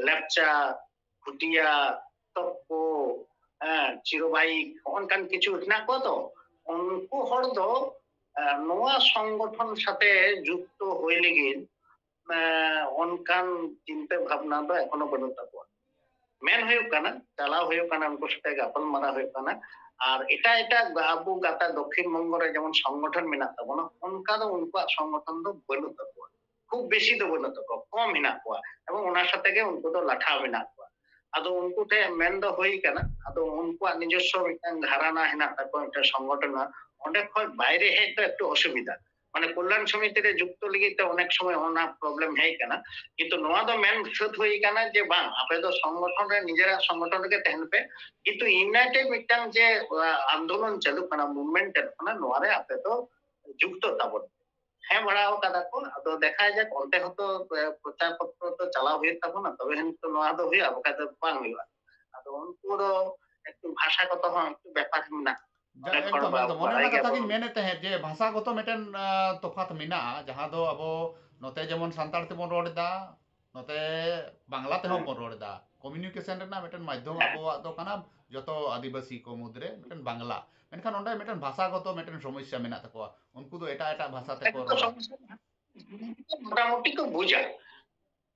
ᱞᱮᱯᱪᱟ, ᱵᱷᱩᱴᱤᱭᱟ, ᱴᱚᱯᱠᱚ, ᱦᱮᱸ, ᱪᱤᱨᱚᱵᱟᱭᱤᱠ, ᱦᱚᱸᱜᱼᱚ ᱱᱚᱝᱠᱟᱱ ᱠᱤᱪᱷᱩ ᱦᱮᱱᱟᱜ ᱠᱚᱣᱟ ᱛᱚ, ᱩᱱᱠᱩ ᱦᱚᱲ ᱫᱚ, ᱮ, ᱱᱚᱣᱟ ᱥᱚᱝᱜᱚᱴᱷᱚᱱ ᱥᱟᱛᱮ ᱡᱩᱠᱛᱚ ᱦᱩᱭ ᱞᱟᱹᱜᱤᱫ, ᱮ, ᱚᱱᱠᱟᱱ ᱪᱤᱱᱛᱟᱹ ᱵᱷᱟᱵᱽᱱᱟ ᱫᱚ ᱮᱠᱷᱚᱱᱳ ᱵᱟᱹᱱᱩᱜ ᱛᱟᱠᱚᱣᱟ᱾ ᱢᱮᱱ ᱦᱩᱭᱩᱜ ᱠᱟᱱᱟ, ᱪᱟᱞᱟᱣ ᱦᱩᱭᱩᱜ ᱠᱟᱱᱟ, ᱩᱱᱠᱩ ᱥᱟᱛᱮ ᱜᱟᱯᱟᱞ ᱢᱟᱨᱟᱣ ᱦᱩᱭᱩᱜ ᱠᱟᱱᱟ᱾ ᱟᱨ ᱮᱴᱟᱜ ᱮᱴᱟᱜ ᱟᱵᱚ ᱜᱟᱛᱟᱠ ᱫᱚᱠᱠᱷᱤᱱ ᱵᱚᱝᱜᱚ ᱨᱮ ᱡᱮᱢᱚᱱ ᱥᱚᱝᱜᱚᱴᱷᱚᱱ ᱢᱮᱱᱟᱜ ᱛᱟᱵᱚᱱᱟ, ᱚᱱᱠᱟ ᱫᱚ ᱩᱱᱠᱩᱣᱟᱜ ᱥᱚᱝᱜᱚᱴᱷᱚᱱ ᱫᱚ ᱵᱟᱹᱱᱩᱜ ᱛᱟᱠᱚᱣᱟ, ᱠᱷᱩᱵ ᱵᱮᱥᱤ ᱫᱚ ᱵᱟᱹᱱᱩᱜ ᱛᱟᱠᱚᱣᱟ, ᱠᱚᱢ ᱦᱮᱱᱟᱜ ᱠᱚᱣᱟ, ᱮᱵᱚᱝ ᱚᱱᱟ ᱥᱟᱛᱮ ᱜᱮ ᱩᱱᱠᱩ ᱫᱚ ᱞᱟᱴᱷᱟ ᱢᱮᱱᱟᱜ ᱠᱚᱣᱟ᱾ ᱟᱫᱚ ᱩᱱᱠᱩ ᱴᱷᱮᱱ ᱢᱮᱱ ᱫᱚ ᱦᱩᱭ ᱠᱟᱱᱟ, ᱟᱫᱚ ᱩᱱᱠᱩᱣᱟᱜ ᱱᱤᱡᱚᱥᱥᱚ ᱢᱤᱫᱴᱟᱝ ᱜᱷᱟᱨᱟᱱᱟ ᱦᱮᱱᱟᱜ ᱛᱟᱠᱚᱣᱟ, ᱢᱤᱫᱴᱟᱝ ᱥᱚᱝᱜᱚᱴᱷᱚᱱ ᱦᱮᱱᱟᱜ, ᱚᱸᱰᱮ ᱠᱷᱚᱱ ᱵᱟᱭᱨᱮ ᱦᱮᱡ ᱫᱚ ᱮᱠᱴᱩ ᱚᱥᱩᱵᱤᱫᱷᱟ᱾ ᱢᱟᱱᱮ ᱠᱚᱞᱭᱟᱱ ᱥᱚᱢᱤᱛᱤ ᱨᱮ ᱡᱩᱠᱛᱚ ᱞᱟᱹᱜᱤᱫ ᱛᱮ ᱚᱱᱮᱠ ᱥᱚᱢᱚᱭ ᱚᱱᱟ ᱯᱨᱚᱵᱞᱮᱢ ᱦᱮᱡ ᱠᱟᱱᱟ, ᱠᱤᱱᱛᱩ ᱱᱚᱣᱟ ᱫᱚ ᱢᱮᱱ ᱥᱟᱹᱛ ᱦᱩᱭ ᱠᱟᱱᱟ ᱡᱮ ᱵᱟᱝ, ᱟᱯᱮ ᱫᱚ ᱥᱚᱝᱜᱚᱴᱷᱚᱱ ᱨᱮ, ᱱᱤᱡᱮᱨᱟᱜ ᱥᱚᱝᱜᱚᱴᱷᱚᱱ ᱨᱮᱜᱮ ᱛᱟᱦᱮᱱ ᱯᱮ, ᱠᱤᱱᱛᱩ ᱤᱭᱩᱱᱟᱭᱴᱮᱰ ᱢᱤᱫᱴᱟᱝ ᱡᱮ, ᱟ, ᱟᱱᱫᱳᱞᱚᱱ ᱪᱟᱹᱞᱩᱜ ᱠᱟᱱᱟ, ᱢᱩᱵᱷᱢᱮᱱᱴ ᱪᱟᱹᱞᱩᱜ ᱠᱟᱱᱟ, ᱱᱚᱣᱟ ᱨᱮ ᱟᱯᱮ ᱫᱚ ᱡᱩᱠᱛᱚ ᱛᱟᱵᱚᱱ᱾ ᱦᱮᱸ, ᱵᱟᱲᱟᱣ ᱠᱟᱫᱟ ᱠᱚ, ᱟᱫᱚ ᱫᱮᱠᱷᱟ ᱡᱟᱠ, ᱚᱱᱛᱮ ᱦᱚᱸᱛᱚ, ᱮ, ᱯᱨᱚᱪᱟᱨ ᱯᱚᱛᱨᱚ ᱛᱚ ᱪᱟᱞᱟᱣ ᱦᱩᱭᱩᱜ ᱛᱟᱵᱚᱱᱟ, ᱛᱚᱵᱮ ᱦᱟᱹᱱᱤᱡ ᱛᱚ ᱱᱚᱣᱟ ᱫᱚ ᱦᱩᱭᱩᱜᱼᱟ, ᱵᱟᱠᱷᱟᱡ ᱫᱚ ᱵᱟᱝ ᱦᱩᱭᱩᱜᱼᱟ᱾ ᱟᱫᱚ ᱩᱱᱠᱩ ᱫᱚ ᱮᱠᱴᱩ ᱵᱷᱟᱥᱟ ᱜᱚᱛᱚ ᱦᱚᱸ ᱮᱠᱴᱩ ᱵᱮᱯᱟᱨ ᱢᱮᱱᱟᱜᱼᱟ᱾ ᱡᱟ, ᱚᱱᱮᱠ ᱦᱚᱲ ᱮᱠᱫᱚᱢ, ᱵᱟ-, ᱮᱠᱫᱚᱢ᱾ ᱚᱱᱮ ᱵᱟᱲᱟᱭ ᱚᱱᱟ ᱠᱟᱛᱷᱟ ᱜᱮᱭᱟᱵᱚᱱ᱾ ᱜᱤᱧ ᱢᱮᱱᱮᱫ ᱛᱟᱦᱮᱸᱫ ᱡᱮ ᱵᱷᱟᱥᱟ ᱜᱚᱛᱚ ᱢᱤᱫᱴᱮᱱ, ᱟ, ᱛᱚᱯᱷᱟᱛ ᱢᱮᱱᱟᱜᱼᱟ, ᱡᱟᱦᱟᱸ ᱫᱚ ᱟᱵᱚ ᱱᱚᱛᱮ ᱡᱮᱢᱚᱱ ᱥᱟᱱᱛᱟᱲ ᱛᱮᱵᱚᱱ ᱨᱚᱲ ᱮᱫᱟ, ᱱᱚᱛᱮ ᱵᱟᱝᱞᱟ ᱛᱮᱦᱚᱸ ᱦᱮᱸ᱾ ᱵᱚᱱ ᱨᱚᱲ ᱮᱫᱟ᱾ ᱠᱚᱢᱤᱭᱩᱱᱤᱠᱮᱥᱚᱱ ᱨᱮᱱᱟᱜ ᱢᱤᱫᱴᱮᱱ ᱢᱟᱫᱽᱫᱷᱚᱢ ᱦᱮᱸ᱾ ᱟᱵᱚᱣᱟᱜ ᱫᱚ ᱠᱟᱱᱟ ᱡᱚᱛᱚ ᱟᱹᱫᱤᱵᱟᱹᱥᱤ ᱠᱚ ᱢᱩᱫᱽᱨᱮ ᱢᱤᱫᱴᱮᱱ ᱵᱟᱝᱞᱟ᱾ ᱢᱮᱱᱠᱷᱟᱱ ᱚᱸᱰᱮ ᱢᱤᱫᱴᱮᱱ ᱵᱷᱟᱥᱟ ᱜᱚᱛᱚ ᱢᱤᱫᱴᱮᱱ ᱥᱚᱢᱚᱥᱥᱟ ᱢᱮᱱᱟᱜ ᱛᱟᱠᱚᱣᱟ, ᱩᱱᱠᱩ ᱫᱚ ᱮᱴᱟᱜ ᱮᱴᱟᱜ ᱵᱷᱟᱥᱟ ᱛᱮᱠᱚ ᱮᱠᱫᱚᱢ ᱨᱚᱲᱟ᱾ ᱥᱚᱢᱚᱥᱥᱟ ᱢᱮᱱᱟᱜᱼᱟ᱾ ᱢᱚᱴᱟᱢᱩᱴᱤ ᱠᱚ ᱵᱩᱡᱟ᱾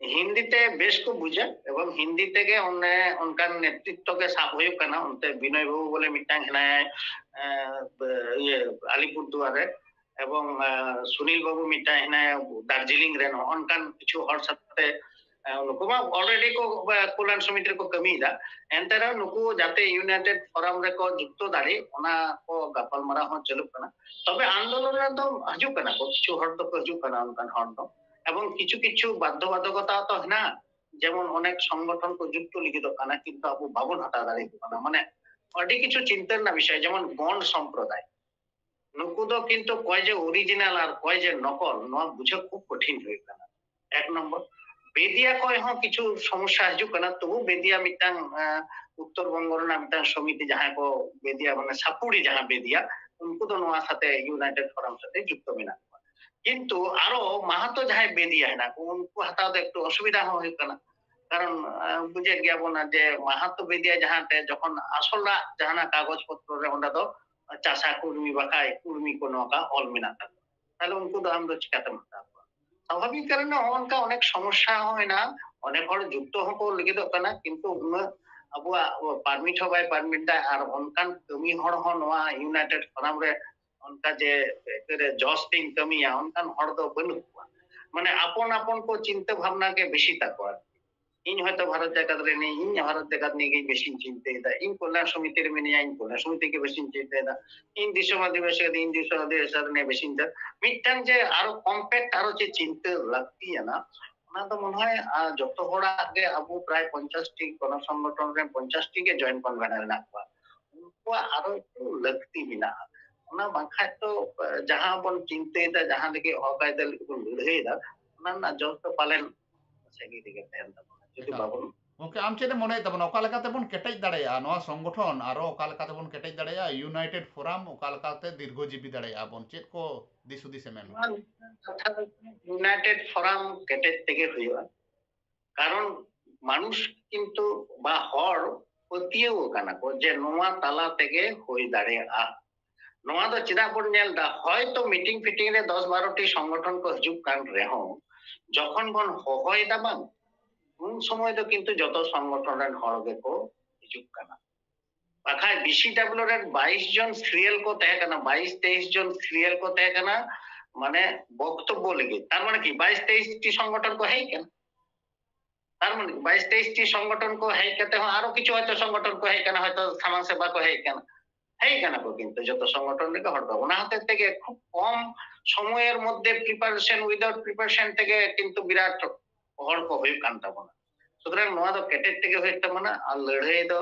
ᱦᱤᱱᱫᱤ ᱛᱮ ᱵᱮᱥ ᱠᱚ ᱵᱩᱡᱟ, ᱮᱵᱚᱝ ᱦᱤᱱᱫᱤ ᱛᱮᱜᱮ ᱚᱱᱮ ᱚᱱᱠᱟᱱ ᱱᱮᱛᱨᱤᱛᱛᱚ ᱜᱮ ᱥᱟᱵ ᱦᱩᱭᱩᱜ ᱠᱟᱱᱟ᱾ ᱚᱱᱛᱮ ᱵᱤᱱᱚᱭ ᱵᱟᱹᱵᱩ ᱵᱚᱞᱮ ᱢᱤᱫᱴᱟᱝ ᱦᱮᱱᱟᱭᱟ, ᱮ, ᱤᱭᱟᱹ, ᱟᱞᱤᱯᱩᱨᱫᱩᱣᱟᱨ ᱨᱮ, ᱮᱵᱚᱝ, ᱮ, ᱥᱩᱱᱤᱞ ᱵᱟᱹᱵᱩ ᱢᱤᱫᱴᱟᱝ ᱦᱮᱱᱟᱭᱟ ᱫᱟᱨᱡᱤᱞᱤᱝ ᱨᱮ᱾ ᱱᱚᱜᱼᱚ ᱱᱚᱝᱠᱟᱱ ᱠᱤᱪᱷᱩ ᱦᱚᱲ ᱥᱟᱛᱮ, ᱮ, ᱱᱩᱠᱩ ᱢᱟ already ᱠᱚ, ᱮ, ᱠᱚᱞᱭᱟᱱ ᱥᱚᱢᱤᱛᱤ ᱨᱮᱠᱚ ᱠᱟᱹᱢᱤᱭᱮᱫᱟ᱾ ᱮᱱᱛᱮ ᱨᱮᱦᱚᱸ ᱱᱩᱠᱩ ᱡᱟᱛᱮ ᱤᱭᱩᱱᱟᱭᱴᱮᱰ ᱯᱷᱳᱨᱟᱢ ᱨᱮᱠᱚ ᱡᱩᱠᱛᱚ ᱫᱟᱲᱮ, ᱚᱱᱟ ᱠᱚ ᱜᱟᱯᱟᱞᱢᱟᱨᱟᱣ ᱦᱚᱸ ᱪᱟᱹᱞᱩᱜ ᱠᱟᱱᱟ᱾ ᱛᱚᱵᱮ ᱟᱱᱫᱳᱞᱚᱱ ᱨᱮᱫᱚ ᱦᱤᱡᱩᱜ ᱠᱟᱱᱟ ᱠᱚ, ᱠᱤᱪᱷᱩ ᱦᱚᱲ ᱫᱚᱠᱚ ᱦᱤᱡᱩᱜ ᱠᱟᱱᱟ, ᱚᱱᱠᱟᱱ ᱦᱚᱲ ᱫᱚ᱾ ᱮᱵᱚᱝ ᱠᱤᱪᱷᱩ ᱠᱤᱪᱷᱩ ᱵᱟᱫᱷᱚᱵᱟᱫᱷᱚᱠᱚᱛᱟ ᱛᱚ ᱦᱮᱱᱟᱜ, ᱡᱮᱢᱚᱱ ᱚᱱᱮᱠ ᱥᱚᱝᱜᱚᱴᱷᱚᱱ ᱠᱚ ᱡᱩᱠᱛᱚ ᱞᱟᱹᱜᱤᱫᱚᱜ ᱠᱟᱱᱟ, ᱠᱤᱱᱛᱩ ᱟᱵᱚ ᱵᱟᱵᱚᱱ ᱦᱟᱛᱟᱣ ᱫᱟᱲᱮᱭᱟᱠᱚ ᱠᱟᱱᱟ᱾ ᱢᱟᱱᱮ ᱟᱹᱰᱤ ᱠᱤᱪᱷᱩ ᱪᱤᱱᱛᱟᱹ ᱨᱮᱱᱟᱜ ᱵᱤᱥᱚᱭ, ᱡᱮᱢᱚᱱ ᱜᱚᱱᱰ ᱥᱚᱢᱯᱨᱚᱫᱟᱭ, ᱱᱩᱠᱩ ᱫᱚ ᱠᱤᱱᱛᱩ ᱚᱠᱚᱭ ᱡᱮ ᱚᱨᱤᱡᱤᱱᱟᱞ ᱟᱨ ᱚᱠᱚᱭ ᱡᱮ ᱱᱚᱠᱚᱞ, ᱱᱚᱣᱟ ᱵᱩᱡᱷᱟᱹᱣ ᱠᱷᱩᱵ ᱠᱚᱴᱷᱤᱱ ᱦᱩᱭᱩᱜ ᱠᱟᱱᱟ᱾ ᱮᱠ ᱱᱚᱢᱵᱚᱨ, ᱵᱮᱫᱤᱭᱟ ᱠᱷᱚᱱ ᱦᱚᱸ ᱠᱤᱪᱷᱩ ᱥᱚᱢᱚᱥᱥᱟ ᱦᱤᱡᱩᱜ ᱠᱟᱱᱟ᱾ ᱛᱚᱵᱩ ᱵᱮᱫᱤᱭᱟ ᱢᱤᱫᱴᱟᱝ, ᱟᱸ, ᱩᱛᱛᱚᱨ ᱵᱚᱝᱜᱚ ᱨᱮᱱᱟᱜ ᱢᱤᱫᱴᱟᱝ ᱥᱚᱢᱤᱛᱤ, ᱡᱟᱦᱟᱸᱭ ᱠᱚ ᱵᱮᱫᱤᱭᱟ, ᱢᱟᱱᱮ ᱥᱟᱯᱩᱲᱤ ᱡᱟᱦᱟᱸ ᱵᱮᱫᱤᱭᱟ, ᱩᱱᱠᱩ ᱫᱚ ᱱᱚᱣᱟ ᱥᱟᱛᱮ ᱤᱭᱩᱱᱟᱭᱴᱮᱰ ᱯᱷᱳᱨᱟᱢ ᱥᱟᱛᱮ ᱡᱩᱠᱛᱚ ᱢᱮᱱᱟᱜ ᱠᱚᱣᱟ᱾ ᱠᱤᱱᱛᱩ ᱟᱨᱚ ᱢᱟᱦᱟᱛᱚ ᱡᱟᱦᱟᱸᱭ ᱵᱮᱫᱤᱭᱟ ᱦᱮᱱᱟᱜ ᱠᱚ, ᱩᱱᱠᱩ ᱦᱟᱛᱟᱣ ᱫᱚ ᱮᱠᱴᱩ ᱚᱥᱩᱵᱤᱫᱷᱟ ᱦᱚᱸ ᱦᱩᱭᱩᱜ ᱠᱟᱱᱟ᱾ ᱠᱟᱨᱚᱱ, ᱟᱸ, ᱵᱩᱡᱮᱫ ᱜᱮᱭᱟ ᱵᱚᱱ ᱡᱮ ᱢᱟᱦᱟᱛᱚ ᱵᱮᱫᱤᱭᱟ ᱡᱟᱦᱟᱸ ᱛᱮ ᱡᱚᱠᱷᱚᱱ ᱟᱥᱚᱞᱟᱜ ᱡᱟᱦᱟᱱᱟᱜ ᱠᱟᱜᱚᱡᱽ ᱯᱚᱛᱨᱚ ᱨᱮ ᱚᱸᱰᱮ ᱫᱚ ᱪᱟᱥᱟ ᱠᱩᱲᱢᱤ ᱵᱟᱠᱷᱟᱡ ᱠᱩᱲᱢᱤ ᱠᱚ ᱱᱚᱝᱠᱟ ᱚᱞ ᱢᱮᱱᱟᱜ ᱛᱟᱠᱚᱣᱟ, ᱛᱟᱦᱞᱮ ᱩᱱᱠᱩ ᱫᱚ ᱟᱢ ᱫᱚ ᱪᱤᱠᱟᱛᱮᱢ ᱦᱟᱛᱟᱣ ᱠᱚᱣᱟ? ᱥᱟᱵᱷᱟᱵᱤᱠ ᱠᱟᱨᱚᱱᱮ ᱦᱚᱸᱜᱼᱚ ᱱᱚᱝᱠᱟ ᱚᱱᱮᱠ ᱥᱚᱢᱚᱥᱥᱟ ᱦᱚᱸ ᱦᱮᱱᱟᱜᱼᱟ, ᱚᱱᱮᱠ ᱦᱚᱲ ᱡᱩᱠᱛᱚ ᱦᱚᱸᱠᱚ ᱞᱟᱹᱜᱤᱫᱚᱜ ᱠᱟᱱᱟ, ᱠᱤᱱᱛᱩ ᱩᱱᱟᱹᱜ ᱟᱵᱚᱣᱟᱜ ᱯᱟᱨᱢᱤᱴ ᱦᱚᱸ ᱵᱟᱭ ᱯᱟᱨᱢᱤᱴ ᱫᱟ, ᱟᱨ ᱚᱱᱠᱟᱱ ᱠᱟᱹᱢᱤ ᱦᱚᱲ ᱦᱚᱸ ᱱᱚᱣᱟ ᱤᱭᱩᱱᱟᱭᱴᱮᱰ ᱯᱷᱳᱨᱟᱢ ᱨᱮ ᱚᱱᱠᱟ ᱡᱮ ᱮᱠᱵᱟᱨᱮ ᱡᱚᱥ ᱛᱤᱧ ᱠᱟᱹᱢᱤᱭᱟ, ᱚᱱᱠᱟᱱ ᱦᱚᱲ ᱫᱚ ᱵᱟᱹᱱᱩᱜ ᱠᱚᱣᱟ᱾ ᱢᱟᱱᱮ ᱟᱯᱚᱱ ᱟᱯᱚᱱ ᱠᱚ ᱪᱤᱱᱛᱟᱹ ᱵᱷᱟᱵᱽᱱᱟ ᱜᱮ ᱵᱮᱥᱤ ᱛᱟᱠᱚᱣᱟ᱾ ᱤᱧ ᱦᱚᱭᱛᱚ ᱵᱷᱟᱨᱚᱛ ᱡᱟᱠᱟᱛ ᱨᱮ ᱢᱮᱱᱟᱹᱧ, ᱤᱧ ᱵᱷᱟᱨᱚᱛ ᱡᱟᱠᱟᱛ ᱱᱤᱭᱮ ᱜᱮ ᱵᱮᱥᱤᱧ ᱪᱤᱱᱛᱟᱹᱭᱮᱫᱟ, ᱤᱧ ᱠᱚᱞᱭᱟᱱ ᱥᱚᱢᱤᱛᱤ ᱨᱮ ᱢᱮᱱᱟᱹᱧᱟ, ᱤᱧ ᱠᱚᱞᱭᱟᱱ ᱥᱚᱢᱤᱛᱤ ᱜᱮ ᱵᱮᱥᱤᱧ ᱪᱤᱱᱛᱟᱹᱭᱮᱫᱟ, ᱤᱧ ᱫᱤᱥᱚᱢ ᱟᱹᱫᱤᱵᱟᱹᱥᱤ ᱠᱟᱛᱮ ᱤᱧ ᱫᱤᱥᱚᱢ ᱟᱹᱫᱤᱵᱟᱹᱥᱤ ᱨᱮ ᱱᱤᱭᱮ ᱵᱮᱥᱤᱧ ᱪᱤᱱᱛᱟᱹ, ᱢᱤᱫᱴᱟᱝ ᱡᱮ ᱟᱨᱚ ᱠᱚᱢᱯᱮᱠᱴ ᱟᱨᱚ ᱪᱮᱫ ᱪᱤᱱᱛᱟᱹ ᱞᱟᱹᱠᱛᱤᱭᱟᱱᱟ, ᱚᱱᱟ ᱫᱚ ᱢᱚᱱᱮ ᱦᱚᱭ, ᱟᱨ ᱡᱚᱛᱚ ᱦᱚᱲᱟᱜ ᱜᱮ, ᱟᱵᱚ ᱯᱨᱟᱭ ᱯᱚᱧᱪᱟᱥ ᱴᱤ ᱜᱚᱱᱚ ᱥᱚᱝᱜᱚᱴᱷᱚᱱ ᱨᱮ ᱯᱚᱧᱪᱟᱥ ᱴᱤ ᱜᱮ ᱡᱚᱭᱮᱱᱴ ᱠᱚᱱᱵᱷᱮᱱᱟᱨ ᱦᱮᱱᱟᱜ ᱠᱚᱣᱟ, ᱩᱱᱠᱩᱣᱟᱜ ᱟᱨᱚ ᱮᱠᱴᱩ ᱞᱟᱹᱠᱛᱤ ᱢᱮᱱᱟᱜᱼᱟ᱾ ᱚᱱᱟ ᱵᱟᱝᱠᱷᱟᱡ ᱫᱚ, ᱮ, ᱡᱟᱦᱟᱸ ᱵᱚᱱ ᱪᱤᱱᱛᱟᱹᱭᱮᱫᱟ, ᱡᱟᱦᱟᱸ ᱞᱟᱹᱜᱤᱫ ᱦᱚᱠ ᱟᱹᱭᱫᱟᱹᱨ ᱞᱟᱹᱜᱤᱫ ᱵᱚᱱ ᱞᱟᱹᱲᱦᱟᱹᱭᱮᱫᱟ, ᱚᱱᱟ ᱨᱮᱱᱟᱜ ᱡᱚᱥ ᱫᱚ ᱯᱟᱞᱮᱱ ᱥᱟᱹᱜᱤᱧ ᱨᱮᱜᱮ ᱛᱟᱦᱮᱱ ᱛᱟᱵᱚᱱᱟ, ᱡᱩᱫᱤ ᱮᱠᱟᱞ᱾ ᱵᱟᱵᱚᱱ ᱜᱚᱝᱠᱮ, ᱟᱢ ᱪᱮᱫ ᱮᱢ ᱢᱚᱱᱮᱭᱮᱫ ᱛᱟᱵᱚᱱᱟ, ᱚᱠᱟ ᱞᱮᱠᱟ ᱛᱮᱵᱚᱱ ᱠᱮᱴᱮᱡ ᱫᱟᱲᱮᱭᱟᱜᱼᱟ ᱱᱚᱣᱟ ᱥᱚᱝᱜᱚᱴᱷᱚᱱ, ᱟᱨᱚ ᱚᱠᱟ ᱞᱮᱠᱟ ᱛᱮᱵᱚᱱ ᱠᱮᱴᱮᱡ ᱫᱟᱲᱮᱭᱟᱜᱼᱟ ᱤᱭᱩᱱᱟᱭᱴᱮᱰ ᱯᱷᱳᱨᱟᱢ, ᱚᱠᱟ ᱞᱮᱠᱟᱛᱮ ᱫᱤᱨᱜᱷᱚ ᱡᱤᱵᱤ ᱫᱟᱲᱮᱭᱟᱜᱼᱟ ᱵᱚᱱ? ᱪᱮᱫ ᱠᱚ ᱫᱤᱥ ᱦᱩᱫᱤᱥ ᱮᱢ ᱮᱢᱟ? ᱱᱚᱣᱟ ᱠᱟᱛᱷᱟ ᱫᱚ ᱤᱭᱩᱱᱟᱭᱴᱮᱰ ᱯᱷᱳᱨᱟᱢ ᱠᱮᱴᱮᱡ ᱛᱮᱜᱮ ᱦᱩᱭᱩᱜᱼᱟ, ᱠᱟᱨᱚᱱ ᱢᱟᱱᱩᱥ ᱠᱤᱱᱛᱩ ᱵᱟ ᱦᱚᱲ ᱯᱟᱹᱛᱭᱟᱹᱣ ᱟᱠᱟᱱᱟ ᱠᱚ ᱡᱮ ᱱᱚᱣᱟ ᱛᱟᱞᱟ ᱛᱮᱜᱮ ᱦᱩᱭ ᱫᱟᱲᱮᱭᱟᱜᱼᱟ᱾ ᱱᱚᱣᱟ ᱫᱚ ᱪᱮᱫᱟᱜ ᱵᱚᱱ ᱧᱮᱞ ᱮᱫᱟ? ᱦᱚᱭᱛᱚ ᱢᱤᱴᱤᱝ ᱯᱷᱤᱴᱤᱝ ᱨᱮ ᱫᱚᱥ ᱵᱟᱨᱚ ᱴᱤ ᱥᱚᱝᱜᱚᱴᱷᱚᱱ ᱠᱚ ᱦᱤᱡᱩᱜ ᱠᱟᱱ ᱨᱮᱦᱚᱸ, ᱡᱚᱠᱷᱚᱱ ᱵᱚᱱ ᱦᱚᱦᱚᱭᱮᱫᱟ ᱵᱟᱝ, ᱩᱱ ᱥᱚᱢᱚᱭ ᱫᱚ ᱠᱤᱱᱛᱩ ᱡᱚᱛᱚ ᱥᱚᱝᱜᱚᱴᱷᱚᱱ ᱨᱮᱱ ᱦᱚᱲ ᱜᱮᱠᱚ ᱦᱤᱡᱩᱜ ᱠᱟᱱᱟ᱾ ᱵᱟᱠᱷᱟᱡ ᱵᱤᱥᱤᱰᱟᱵᱞᱤᱭᱩ ᱨᱮᱱ ᱵᱟᱭᱤᱥ ᱡᱚᱱ ᱥᱤᱨᱤᱭᱟᱞ ᱠᱚ ᱛᱟᱦᱮᱸ ᱠᱟᱱᱟ, ᱵᱟᱭᱤᱥ ᱛᱮᱭᱤᱥ ᱡᱚᱱ ᱥᱤᱨᱤᱭᱟᱞ ᱠᱚ ᱛᱟᱦᱮᱸ ᱠᱟᱱᱟ, ᱢᱟᱱᱮ ᱵᱚᱠᱛᱚᱵᱵᱚ ᱞᱟᱹᱜᱤᱫ᱾ ᱛᱟᱨ ᱢᱟᱱᱮ ᱠᱤ ᱵᱟᱭᱤᱥ ᱛᱮᱭᱤᱥ ᱴᱤ ᱥᱚᱝᱜᱚᱴᱷᱚᱱ ᱠᱚ ᱦᱮᱡ ᱠᱟᱱᱟ᱾ ᱛᱟᱨ ᱢᱟᱱᱮ ᱵᱟᱭᱤᱥ ᱛᱮᱭᱤᱥ ᱴᱤ ᱥᱚᱝᱜᱚᱴᱷᱚᱱ ᱠᱚ ᱦᱮᱡ ᱠᱟᱛᱮ ᱦᱚᱸ ᱟᱨᱚ ᱠᱤᱪᱷᱩ ᱦᱚᱭᱛᱚ ᱥᱚᱝᱜᱚᱴᱷᱚᱱ ᱠᱚ ᱦᱮᱡ ᱠᱟᱱᱟ, ᱦᱚᱭᱛᱚ ᱥᱟᱢᱟᱝ ᱥᱮᱫ ᱵᱟᱠᱚ ᱦᱮᱡ ᱠᱟᱱᱟ, ᱦᱮᱡ ᱠᱟᱱᱟ ᱠᱚ, ᱠᱤᱱᱛᱩ ᱡᱚᱛᱚ ᱥᱚᱝᱜᱚᱴᱷᱚᱱ ᱨᱮᱜᱮ ᱦᱚᱲ ᱫᱚ᱾ ᱚᱱᱟ ᱦᱚᱛᱮᱡ ᱛᱮᱜᱮ ᱠᱷᱩᱵ ᱠᱚᱢ ᱥᱚᱢᱚᱭᱮᱨ ᱢᱚᱫᱽᱫᱷᱮ ᱯᱨᱤᱯᱟᱨᱮᱥᱚᱱ, ᱩᱭᱤᱫᱟᱣᱩᱴ ᱯᱨᱤᱯᱟᱨᱮᱥᱚᱱ ᱛᱮᱜᱮ ᱠᱤᱱᱛᱩ ᱵᱤᱨᱟᱴ ᱦᱚᱲ ᱠᱚ ᱦᱩᱭᱩᱜ ᱠᱟᱱ ᱛᱟᱵᱚᱱᱟ᱾ ᱥᱩᱛᱚᱨᱟᱝ ᱱᱚᱣᱟ ᱫᱚ ᱠᱮᱴᱮᱡ ᱛᱮᱜᱮ ᱦᱩᱭᱩᱜ ᱛᱟᱵᱚᱱᱟ ᱟᱨ ᱞᱟᱹᱲᱦᱟᱹᱭ ᱫᱚ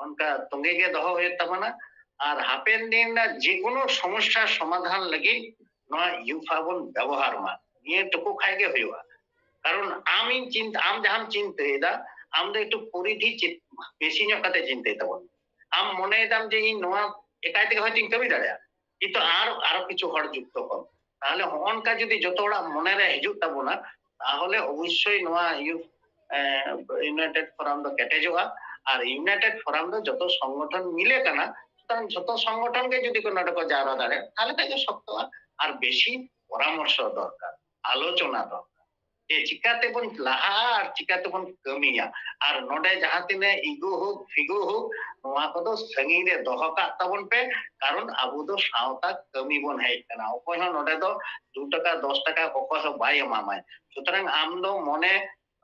ᱚᱱᱠᱟ ᱛᱚᱸᱜᱮ ᱜᱮ ᱫᱚᱦᱚ ᱦᱩᱭᱩᱜ ᱛᱟᱵᱚᱱᱟ᱾ ᱟᱨ ᱦᱟᱯᱮᱱ ᱫᱤᱱ ᱨᱮᱱᱟᱜ ᱡᱮᱠᱳᱱᱳ ᱥᱚᱢᱚᱥᱥᱟ ᱥᱚᱢᱟᱫᱷᱟᱱ ᱞᱟᱹᱜᱤᱫ ᱱᱚᱣᱟ ᱭᱩᱯᱷᱟ ᱵᱚᱱ ᱵᱮᱵᱚᱦᱟᱨ ᱢᱟ, ᱱᱤᱭᱟᱹ ᱴᱩᱠᱩ ᱠᱷᱟᱡ ᱜᱮ ᱦᱩᱭᱩᱜᱼᱟ᱾ ᱠᱟᱨᱚᱱ ᱟᱢᱤᱧ ᱪᱤᱱᱛᱟᱹ, ᱟᱢ ᱡᱟᱦᱟᱸᱢ ᱪᱤᱱᱛᱟᱹᱭᱮᱫᱟ, ᱟᱢ ᱫᱚ ᱮᱠᱴᱩ ᱯᱚᱨᱤᱫᱷᱤ ᱪᱮᱫ ᱵᱮᱥᱤ ᱧᱚᱜ ᱠᱟᱛᱮ ᱪᱤᱱᱛᱟᱹᱭ ᱛᱟᱵᱚᱱ᱾ ᱟᱢ ᱢᱚᱱᱮᱭᱮᱫᱟᱢ ᱡᱮ ᱤᱧ ᱱᱚᱣᱟ ᱮᱠᱟᱭ ᱛᱮᱜᱮ ᱦᱚᱭᱛᱳᱧ ᱠᱟᱹᱢᱤ ᱫᱟᱲᱮᱭᱟᱜᱼᱟ, ᱠᱤᱱᱛᱩ ᱟᱨ, ᱟᱨᱚ ᱠᱤᱪᱷᱩ ᱦᱚᱲ ᱡᱩᱠᱛᱚ ᱠᱚᱢ᱾ ᱛᱟᱦᱚᱞᱮ ᱦᱚᱸᱜᱼᱚ ᱱᱚᱝᱠᱟ ᱡᱩᱫᱤ ᱡᱚᱛᱚ ᱦᱚᱲᱟᱜ ᱢᱚᱱᱮᱨᱮ ᱦᱤᱡᱩᱜ ᱛᱟᱵᱚᱱᱟ, ᱛᱟᱦᱚᱞᱮ ᱚᱵᱚᱥᱥᱳᱭ ᱱᱚᱣᱟ ᱤᱭᱩ-, ᱮ, ᱤᱭᱩᱱᱟᱭᱴᱮᱰ ᱯᱷᱳᱨᱟᱢ ᱫᱚ ᱠᱮᱴᱮᱡᱚᱜᱼᱟ᱾ ᱟᱨ ᱤᱭᱩᱱᱟᱭᱴᱮᱰ ᱯᱷᱳᱨᱟᱢ ᱫᱚ ᱡᱚᱛᱚ ᱥᱚᱝᱜᱚᱴᱷᱚᱱ ᱢᱤᱞᱮ ᱠᱟᱱᱟ, ᱥᱩᱛᱚᱨᱟᱝ ᱡᱚᱛᱚ ᱥᱚᱝᱜᱚᱴᱷᱚᱱ ᱜᱮ ᱡᱩᱫᱤ ᱠᱚ ᱱᱚᱰᱮ ᱠᱚ ᱡᱟᱣᱨᱟ ᱫᱟᱲᱮᱭᱟᱜᱼᱟ, ᱛᱟᱦᱚᱞᱮ ᱠᱷᱟᱡ ᱜᱮ ᱥᱚᱠᱛᱚᱜᱼᱟ᱾ ᱟᱨ ᱵᱮᱥᱤ ᱯᱚᱨᱟᱢᱚᱨᱥᱚ ᱫᱚᱨᱠᱟᱨ, ᱟᱞᱳᱪᱚᱱᱟ ᱫᱚᱨᱠᱟᱨ, ᱡᱮ ᱪᱤᱠᱟᱛᱮᱵᱚᱱ ᱞᱟᱦᱟᱜᱼᱟ ᱟᱨ ᱪᱤᱠᱟᱛᱮᱵᱚᱱ ᱠᱟᱹᱢᱤᱭᱟ᱾ ᱟᱨ ᱱᱚᱰᱮ ᱡᱟᱦᱟᱸ ᱛᱤᱱᱟᱹᱜ ᱤᱜᱳ ᱦᱳᱠ, ᱯᱷᱤᱜᱳ ᱦᱳᱠ, ᱱᱚᱣᱟ ᱠᱚᱫᱚ ᱥᱟᱺᱜᱤᱧ ᱨᱮ ᱫᱚᱦᱚ ᱠᱟᱜ ᱛᱟᱵᱚᱱ ᱯᱮ, ᱠᱟᱨᱚᱱ ᱟᱵᱚ ᱫᱚ ᱥᱟᱶᱛᱟ ᱠᱟᱹᱢᱤ ᱵᱚᱱ ᱦᱮᱡ ᱠᱟᱱᱟ᱾ ᱚᱠᱚᱭ ᱦᱚᱸ ᱱᱚᱰᱮ ᱫᱚ ᱫᱩ ᱴᱟᱠᱟ, ᱫᱚᱥ ᱴᱟᱠᱟ ᱚᱠᱚᱭ ᱦᱚᱸ ᱵᱟᱭ ᱮᱢᱟᱢᱟᱭ᱾ ᱥᱩᱛᱚᱨᱟᱝ ᱟᱢ ᱫᱚ ᱢᱚᱱᱮ,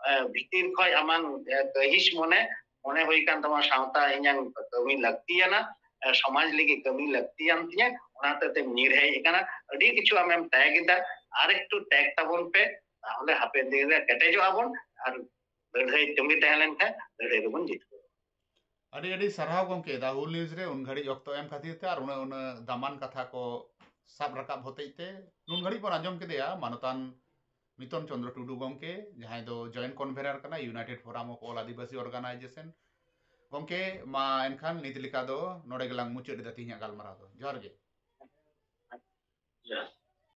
ᱮ, ᱵᱷᱤᱛᱤᱨ ᱠᱷᱚᱡ ᱟᱢᱟᱝ, ᱮ, ᱠᱟᱹᱦᱤᱥ ᱢᱚᱱᱮ, ᱢᱚᱱᱮ ᱦᱩᱭ ᱠᱟᱱ ᱛᱟᱢᱟ ᱥᱟᱶᱛᱟ ᱤᱧᱟᱝ ᱠᱟᱹᱢᱤ ᱞᱟᱹᱠᱛᱤᱭᱟᱱᱟ, ᱮ, ᱥᱚᱢᱟᱡᱽ ᱞᱟᱹᱜᱤᱫ ᱠᱟᱹᱢᱤ ᱞᱟᱹᱠᱛᱤᱭᱟᱱ ᱛᱤᱧᱟᱹ, ᱚᱱᱟ ᱦᱚᱛᱮᱡ ᱛᱮᱢ ᱧᱤᱨ ᱦᱮᱡ ᱟᱠᱟᱱᱟ᱾ ᱟᱹᱰᱤ ᱠᱤᱪᱷᱩ ᱟᱢᱮᱢ ᱛᱮᱜ ᱮᱫᱟ, ᱟᱨ ᱮᱠᱴᱩ ᱛᱮᱜ ᱛᱟᱵᱚᱱ ᱯᱮ, ᱛᱟᱦᱚᱞᱮ ᱦᱟᱯᱮᱱ ᱫᱤᱱ ᱨᱮ ᱠᱮᱴᱮᱡᱚᱜᱼᱟ ᱵᱚᱱ, ᱟᱨ ᱞᱟᱹᱲᱦᱟᱹᱭ ᱛᱚᱸᱜᱮ ᱛᱟᱦᱮᱸ ᱞᱮᱱᱠᱷᱟᱱ ᱞᱟᱹᱲᱦᱟᱹᱭ ᱨᱮᱵᱚᱱ ᱡᱤᱛᱠᱟᱹᱨᱚᱜᱼᱟ᱾ ᱟᱹᱰᱤ ᱟᱹᱰᱤ ᱥᱟᱨᱦᱟᱣ ᱜᱚᱢᱠᱮ, ᱫᱟ ᱦᱩᱞ ᱱᱤᱭᱩᱡᱽ ᱨᱮ ᱩᱱ ᱜᱷᱟᱹᱲᱤᱡ ᱚᱠᱛᱚ ᱮᱢ ᱠᱷᱟᱹᱛᱤᱨ ᱛᱮ ᱟᱨ ᱩᱱᱟᱹᱜ, ᱩᱱᱟᱹᱜ ᱫᱟᱢᱟᱱ ᱠᱟᱛᱷᱟ ᱠᱚ ᱥᱟᱵ ᱨᱟᱠᱟᱵ ᱦᱚᱛᱮᱡ ᱛᱮ᱾ ᱱᱩᱱ ᱜᱷᱟᱹᱲᱤᱡ ᱵᱚᱱ ᱟᱸᱡᱚᱢ ᱠᱮᱫᱮᱭᱟ ᱢᱟᱱᱚᱛᱟᱱ ᱢᱤᱛᱚᱱ ᱪᱚᱸᱫᱽᱨᱚ ᱴᱩᱰᱩ ᱜᱚᱢᱠᱮ, ᱡᱟᱦᱟᱸᱭ ᱫᱚ ᱡᱚᱭᱮᱱᱴ ᱠᱚᱱᱵᱷᱮᱱᱟᱨ ᱠᱟᱱᱟᱭ United Forum of All Adivasi Organization᱾ ᱜᱚᱢᱠᱮ, ᱢᱟ ᱮᱱᱠᱷᱟᱱ ᱱᱤᱛ ᱞᱮᱠᱟ ᱫᱚ ᱱᱚᱰᱮ ᱜᱮᱞᱟᱝ ᱢᱩᱪᱟᱹᱫ ᱮᱫᱟ ᱛᱮᱦᱮᱧᱟᱜ ᱜᱟᱞᱢᱟᱨᱟᱣ ᱫᱚ᱾ ᱡᱚᱦᱟᱨ ᱜᱮ᱾ ᱡᱚᱦᱟᱨ᱾